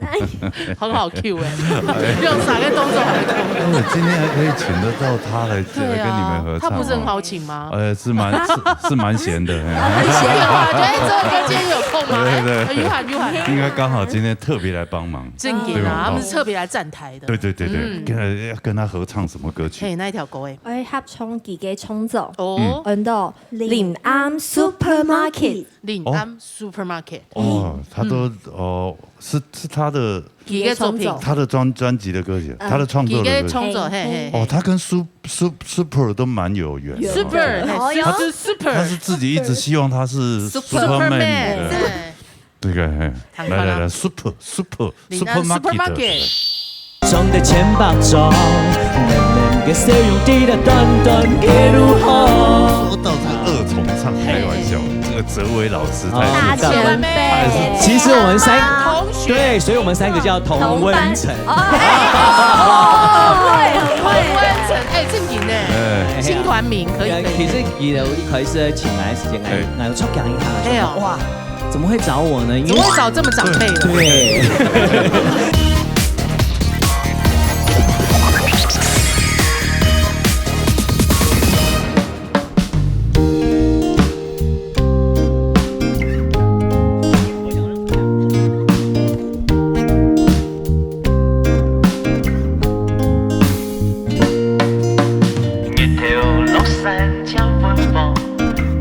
哎。很好cue欸，用三個動作還會cue。哎，今天還可以請得到他來，對啊，來跟你們合唱哦。他不是很好請嗎？呃，是蠻，是，是蠻閒的，嘿。蠻閒的，我覺得哲維哥今天有空嗎？對，對，對。哎，有閒，有閒。應該剛好今天特別來幫忙。正經啊，對吧？他們是特別來站台的。對，對，對，對。嗯。跟他，要跟他合唱什麼歌曲？嘿，哪一條歌欸？ 愛合唱佢个創作。哦。嗯。安到臨暗Supermarket。臨暗Supermarket。哦，他都，嗯。哦，是，是他的，佢个作品。他的專，專輯的歌曲，嗯。他的創作的歌曲。佢个創作，嘿，嘿，嘿。哦，他跟Sup-，Sup-，Super都蠻有緣的哦。Super，嘿，哦，有。他，是Super。他是自己一直希望他是Superman。Superman，對。嘿。 這個，嘿，來，來，來，Super，Super，臨暗Supermarket。 Supermarket。 說到這個二重唱，開玩笑，這個哲維老師太厲害了。大前輩。其實我們三，同學。對，所以我們三個叫同溫層。同班。哦，哎，很會，很會。同溫層，哎，正經呢。哎。新團名，可以，可以。其實佢一開始請來个時間，哎。𠊎，𠊎有出鏡一下，哎喲。哇， 怎麼會找我呢？因為怎麼會找這麼長輩的？對。 日頭落山正溫和，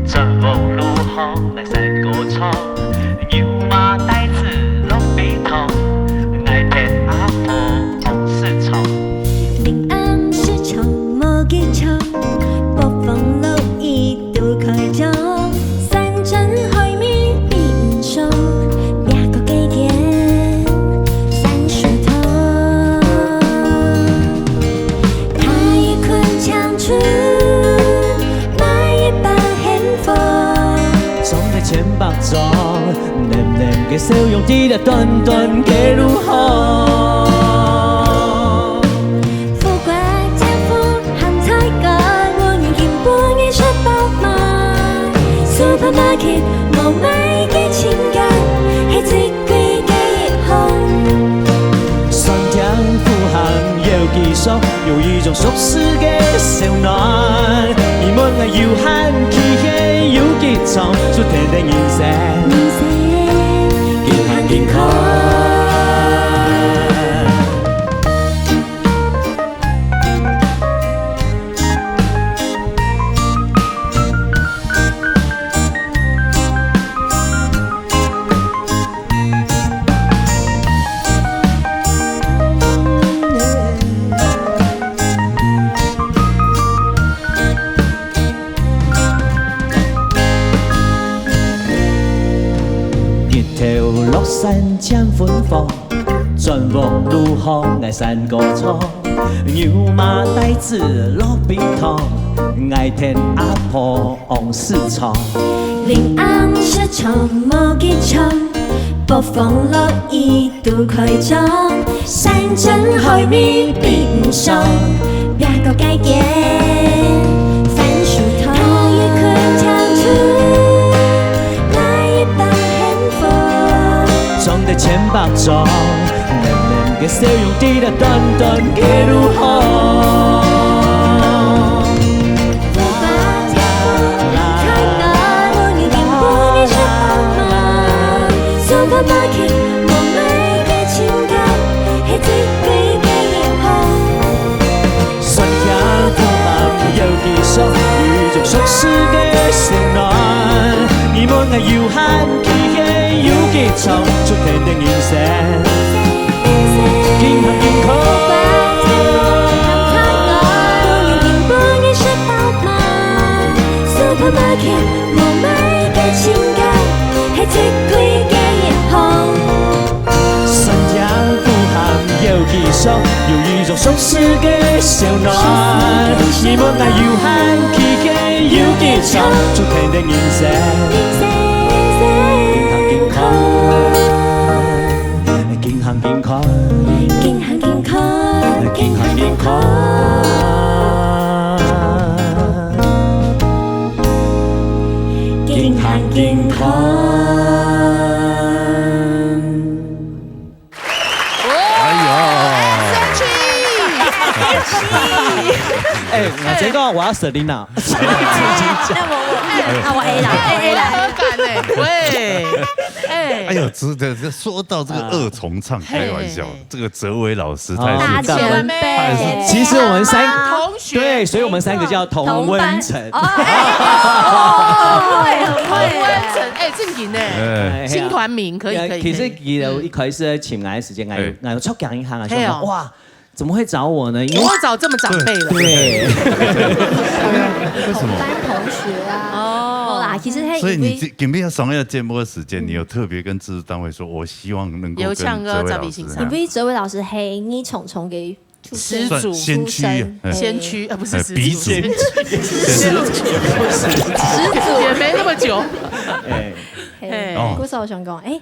轉屋路好來山歌唱。牛馬帶子落肥塘，𠊎跈阿婆往市場。臨暗市場無幾長，北風落雨都開張。 山珍海味比毋上，掠過雞眼山水湯。他一睏青春，買一把幸福。總在千百種，暖暖个笑容，在這短短个路項。 富貴丈夫行大街，無人肯分你食飽飯。Supermarket無賣个情感，係最貴个一項。酸甜苦鹹有幾熟，有一種熟識个小暖。唱出甜的人生，健康健康。日頭落山漸昏黃，轉彎路項𠊎山歌唱。牛嫲帶子落陂塘，𠊎跈阿婆往市場。臨暗市場無幾長，北風落雨 都開張，山珍海味比毋上，別國个番薯湯。裝得千百張，淰淰个笑容，佇這短短个路項。 酸甜苦鹹有幾多，有一種熟識个燒暖。你問𠊎有閒去歇，有幾長，出天的人生。 健康健康。酸甜苦鹹有幾多，有一種熟識个燒暖。你問𠊎有閒去歇，有幾長，出天的人生。健康健康。 健康健康，健康健康，健康健康，健康健康。哎呀！哎，我先講，我要Selina。那我我那我A啦，我A啦。很敢哎，喂，哎，哎呦，这这这说到这个二重唱，开玩笑，这个哲维老师他也是大前辈。其实我们三同学，对，所以我们三个叫同温层。同班。哦，哎，很会，很会。同温层，哎，正经呢，哎，新团名，可以，可以，其实可以。其实一开始请来的时间，哎，哎，我就讲一下啊，嘿哦。说哇，怎么会找我呢？因为怎么会找这么长辈的？对，为什么？同班同学啊。哦。好啦，其实嘿，所以你今今天要上这个节目的时间，你有特别跟制作单位说，我希望能够跟哲维老师，有唱歌，赵丽欣唱。因为哲维老师嘿，你重重给 始祖。算先驱啊，出身，哎。先驱，啊，不是始祖。哎，鼻祖。先驱。始祖。也没那么久。哎。嘿，哦。故所我想讲，哎，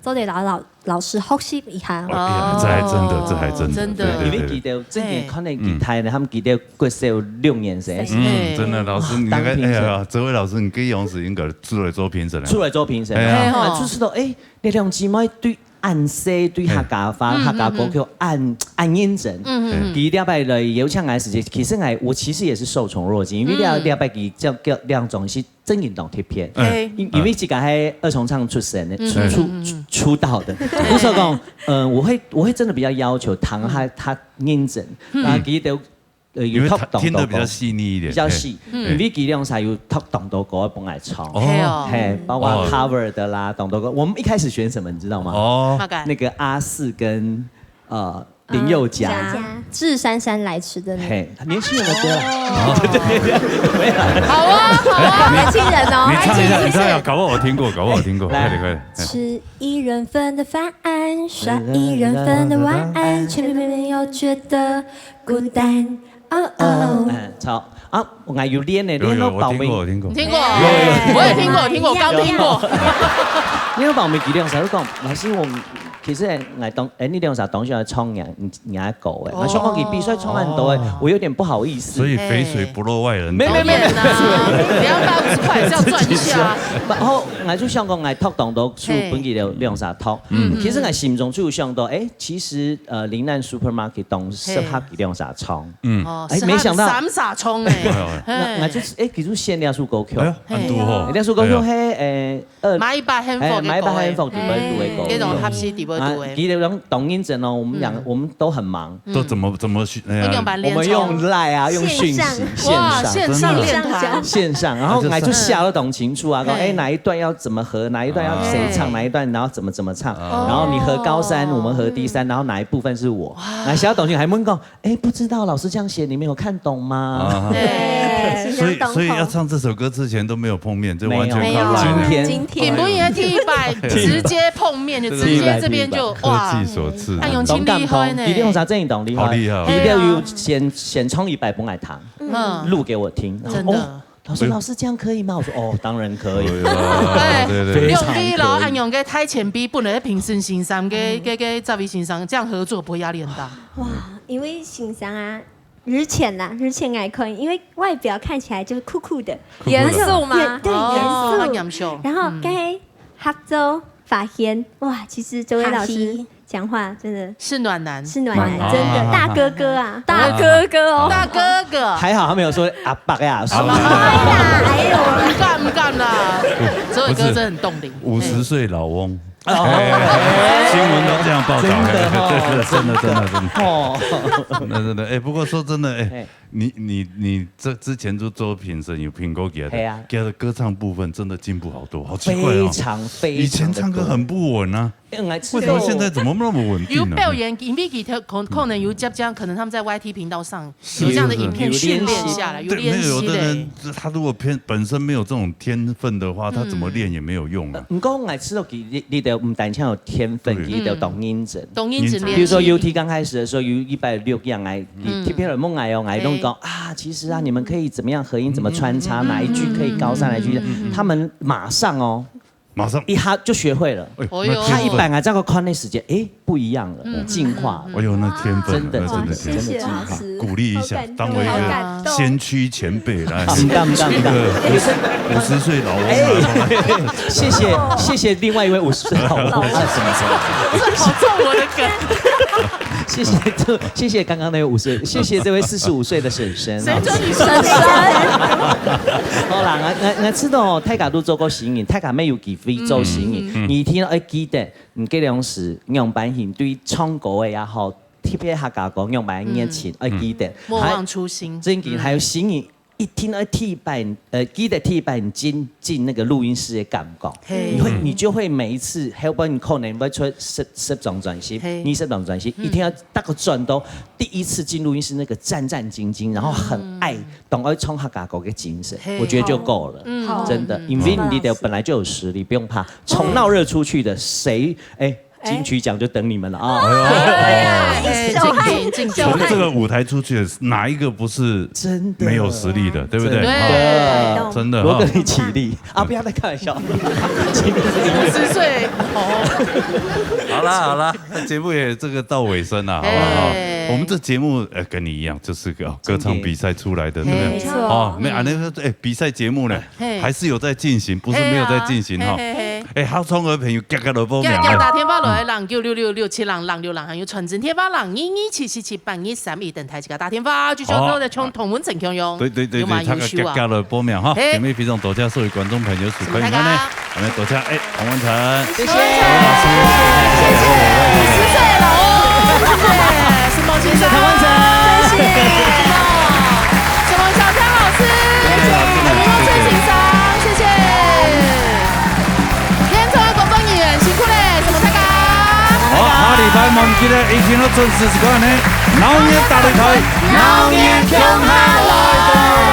做得老老老师学习一下。哦，哎呀，这还真的，这还真的，真的。对对对。因为记得最近可能吉他呢，他们记得国小六年生。嗯，真的，老师，你那个，当评审。哎呀，哲维老师，你跟杨子英哥出来做评审了。出来做评审，哎呀。哎吼。啊，就是说，哎，你两姊妹对 恁細對客家話、嗯，客家歌曲恁，恁認真。嗯，嗯，嗯。佢這擺來邀請𠊎時節，其實𠊎，我其實也是受寵若驚，因為這，嗯。這擺佢這，這兩種是真正當特別。嗯。因，因為自家係二重唱出身的，嗯，出，出，嗯，嗯，嗯。出道的。故所講，呃，我會，我會真的比較要求他，他，他認真，嗯。啊，佢都 呃，有讀當多歌，因為他聽得比較細膩一點，比較細，嘿，嗯。因為佢兩儕有讀當多歌分𠊎唱。哦。係哦。嘿，包括哦。cover的啦，當多歌。我們一開始選什麼，你知道嗎？哦。大概。那個阿四跟，呃，林宥嘉。啊，嘉。致姍姍來遲的那個。嘿，年輕人的歌啦。哦。對對對對，沒有啦。好啊，好啊。哎，你，年輕人哦，你唱一下，年輕人。你唱一下，搞不好我聽過，搞不好我聽過，來。快點，快點。哎。吃一人份的飯，刷一人份的碗，卻沒有覺得孤單。 哦哦。嗯，好。啊，𠊎有練呢，有，有，練到包尾。我聽過，我聽過。你聽過？有，有，有。我也聽過，我聽過，我剛聽過。練到包尾，佢兩儕就講，老師，我們其實𠊎當，誒，你兩儕當時愛唱人，人家歌誒，哦。𠊎想講佢比賽唱恁多誒，哦。我有點不好意思。所以肥水不落外人田。沒有，沒有，沒有。當然啦，你要拿五十塊還是要賺一下啊。然後𠊎就想講，𠊎讀當多書，嘿。分佢兩，兩儕讀。嗯。其實𠊎心中就有想到，誒，其實，呃，林蘭Supermarket當適合佢兩儕唱。嗯。哦，誒，沒想到。三，三場誒。哎呦。那，那就是，誒，其實選了首歌曲。哎呦，很多哦。嘿。那首歌曲，哎呀。嘿，誒， 呃，買一把幸福个歌，哎，買一把幸福，底背都會歌。嗯，這種合適底背都會。啊，其實講當認真哦，我們兩個，嗯。我們都很忙。都怎麼，怎麼去，哎呀。我們用Line啊，用訊息，線上。線上。哇，線上練團。真的。線上，然後𠊎就寫了當清楚啊，講，哎，哪一段要怎麼合，哪一段要誰唱，哎。哪一段，然後怎麼，怎麼唱，哦。然後你合高三，我們合低三，然後哪一部分是我，哇。然後寫到當清楚，還問講， 哎，不知道老師這樣寫，你們有看懂嗎？啊。對，所以，所以要唱這首歌之前都沒有碰面，就完全靠Line了。沒有，今天。今天。今天第一擺直接碰面，就直接這邊就，哇，科技所賜。哎喲，真厲害呢。佢兩儕真當厲害，好厲害哦。佢就有先，先唱一擺分𠊎聽，嗯。錄給我聽，然後，真的。哦， 老師，哎呦。老師，這樣可以嗎？我說，哦，當然可以。哎呀，對，對，對。非常可以。兩位老恁樣个大前輩，本來評審先生，跟，跟，跟這位先生這樣合作，不會壓力很大？哇，因為先生啊，日前啦，日前來看，因為外表看起來就是酷酷的，酷酷的。嚴肅嗎？嚴，對，哦，嚴肅。很嚴肅。然後跟合作發現，哇，其實這位老師 講話真的是暖男。是暖男，暖男。真的，啊。大哥哥啊。大哥哥哦。大哥哥。還好他沒有說阿伯呀，叔叔。哎呀，哎呦。毋敢，毋敢啦。哲偉哥真的很凍齡。不是，五十歲老翁。哦。哎，新聞都這樣報導。真的哦，哎，對，對，對，真的，真的，真的。哦。真的，真的，哎，不過說真的，哎，哎。 你，你，你這之前就做評審，有評過佢个，係啊。佢个歌唱部分真的進步好多，好奇怪哦。非常，非常的多。以前唱歌很不穩啊，因為𠊎知道為什麼現在怎麼那麼穩定呢？有表演，因為佢可，可能有接這樣，可能他們在Y T頻道上有這樣的影片訓練下來，有練習嘞。對，沒有，有的人他如果偏，本身沒有這種天分的話，他怎麼練也沒有用啊。呃，毋過𠊎知道佢，你，你都毋單淨有天分，對。佢都當認真。當認真練習。比如說U T剛開始的時候，有一擺錄影，𠊎 你，嗯。特別來問𠊎哦，𠊎都講，啊，其實啊，你們可以怎麼樣合音，怎麼穿插，哪一句可以高三，哪一句，他們馬上哦，馬上。一下就學會了。哎，哦喲。那天分。他一般啊，這個看的時間，誒，不一樣了，嗯。進化了。哎喲，那天分了，真的，那真的天分。真的進化。謝謝老師。鼓勵一下，好感動。當為一個先驅前輩來。好感動。毋敢，毋敢，毋敢。一個五十歲老翁啊，哎，謝謝，謝謝另外一位五十歲老翁。老師。啊，什麼，什麼？這好中我的梗。 謝謝這，謝謝剛剛那位五十，謝謝這位四十五歲的嬸嬸。誰准你說嬸嬸？好啦，𠊎，𠊎，𠊎知道哦，大家都做過新人，大家乜有機會做新人。嗯，嗯。你一定愛記得，你這兩時仰般形對唱歌个也好，特別客家歌仰般熱情，嗯。愛記得。莫忘初心。還，最近還有新人，嗯。 一定愛第一擺，呃，記得第一擺進，進那個錄音室的感覺。嘿。你會，你就會每一次，後擺你可能會出十，十張專輯，嘿。二十張專輯，嗯。一定要大概轉到第一次進錄音室那個戰戰兢兢，然後很愛，嗯。當愛唱客家歌的精神，嘿。我覺得就夠了，嗯。好。真的，嗯。因為你的本來就有實力，不用怕，衝鬧熱出去的，誰，哎， 金曲獎就等你們了啊。哎呦。哎呀，哎，敬品，敬品。從這個舞台出去的，哪一個不是真的。沒有實力的，對不對？真的。啊，真的哈。羅哥，你起立啊，不要再開玩笑。五十歲，哦。好啦，好啦，節目也這個到尾聲了，好不好？哎。我們這節目，呃，跟你一樣，就是個，哦，歌唱比賽出來的，對不對？沒錯。哦，那，啊，那個，哎，比賽節目呢？ 嘿。還是有在進行，不是沒有在進行哈。嘿啊，嘿，嘿，嘿。哎，好，唱歌的朋友，遽遽來報名啊。遽遽打電話來，零九六六六七零零六零，還有傳真電話，零二二七四七八二三一，等待自家打電話，就像剛才像同文成共樣，對，對，對，對，有蠻優秀啊。大家遽遽來報名哈。嘿。今日非常多謝所有觀眾朋友收看，什麼大家？好呢， 我們多謝，哎，童文成。謝謝。謝謝。五十歲了哦，謝謝。沈夢先生。謝謝童文成。謝謝。沈夢小天老師。謝謝。沈夢先生，謝謝。現場的工作人員，辛苦了，沈夢大家。好，下禮拜無毋記得，一定要準時收看呢。鬧熱大擂台，鬧熱共下來。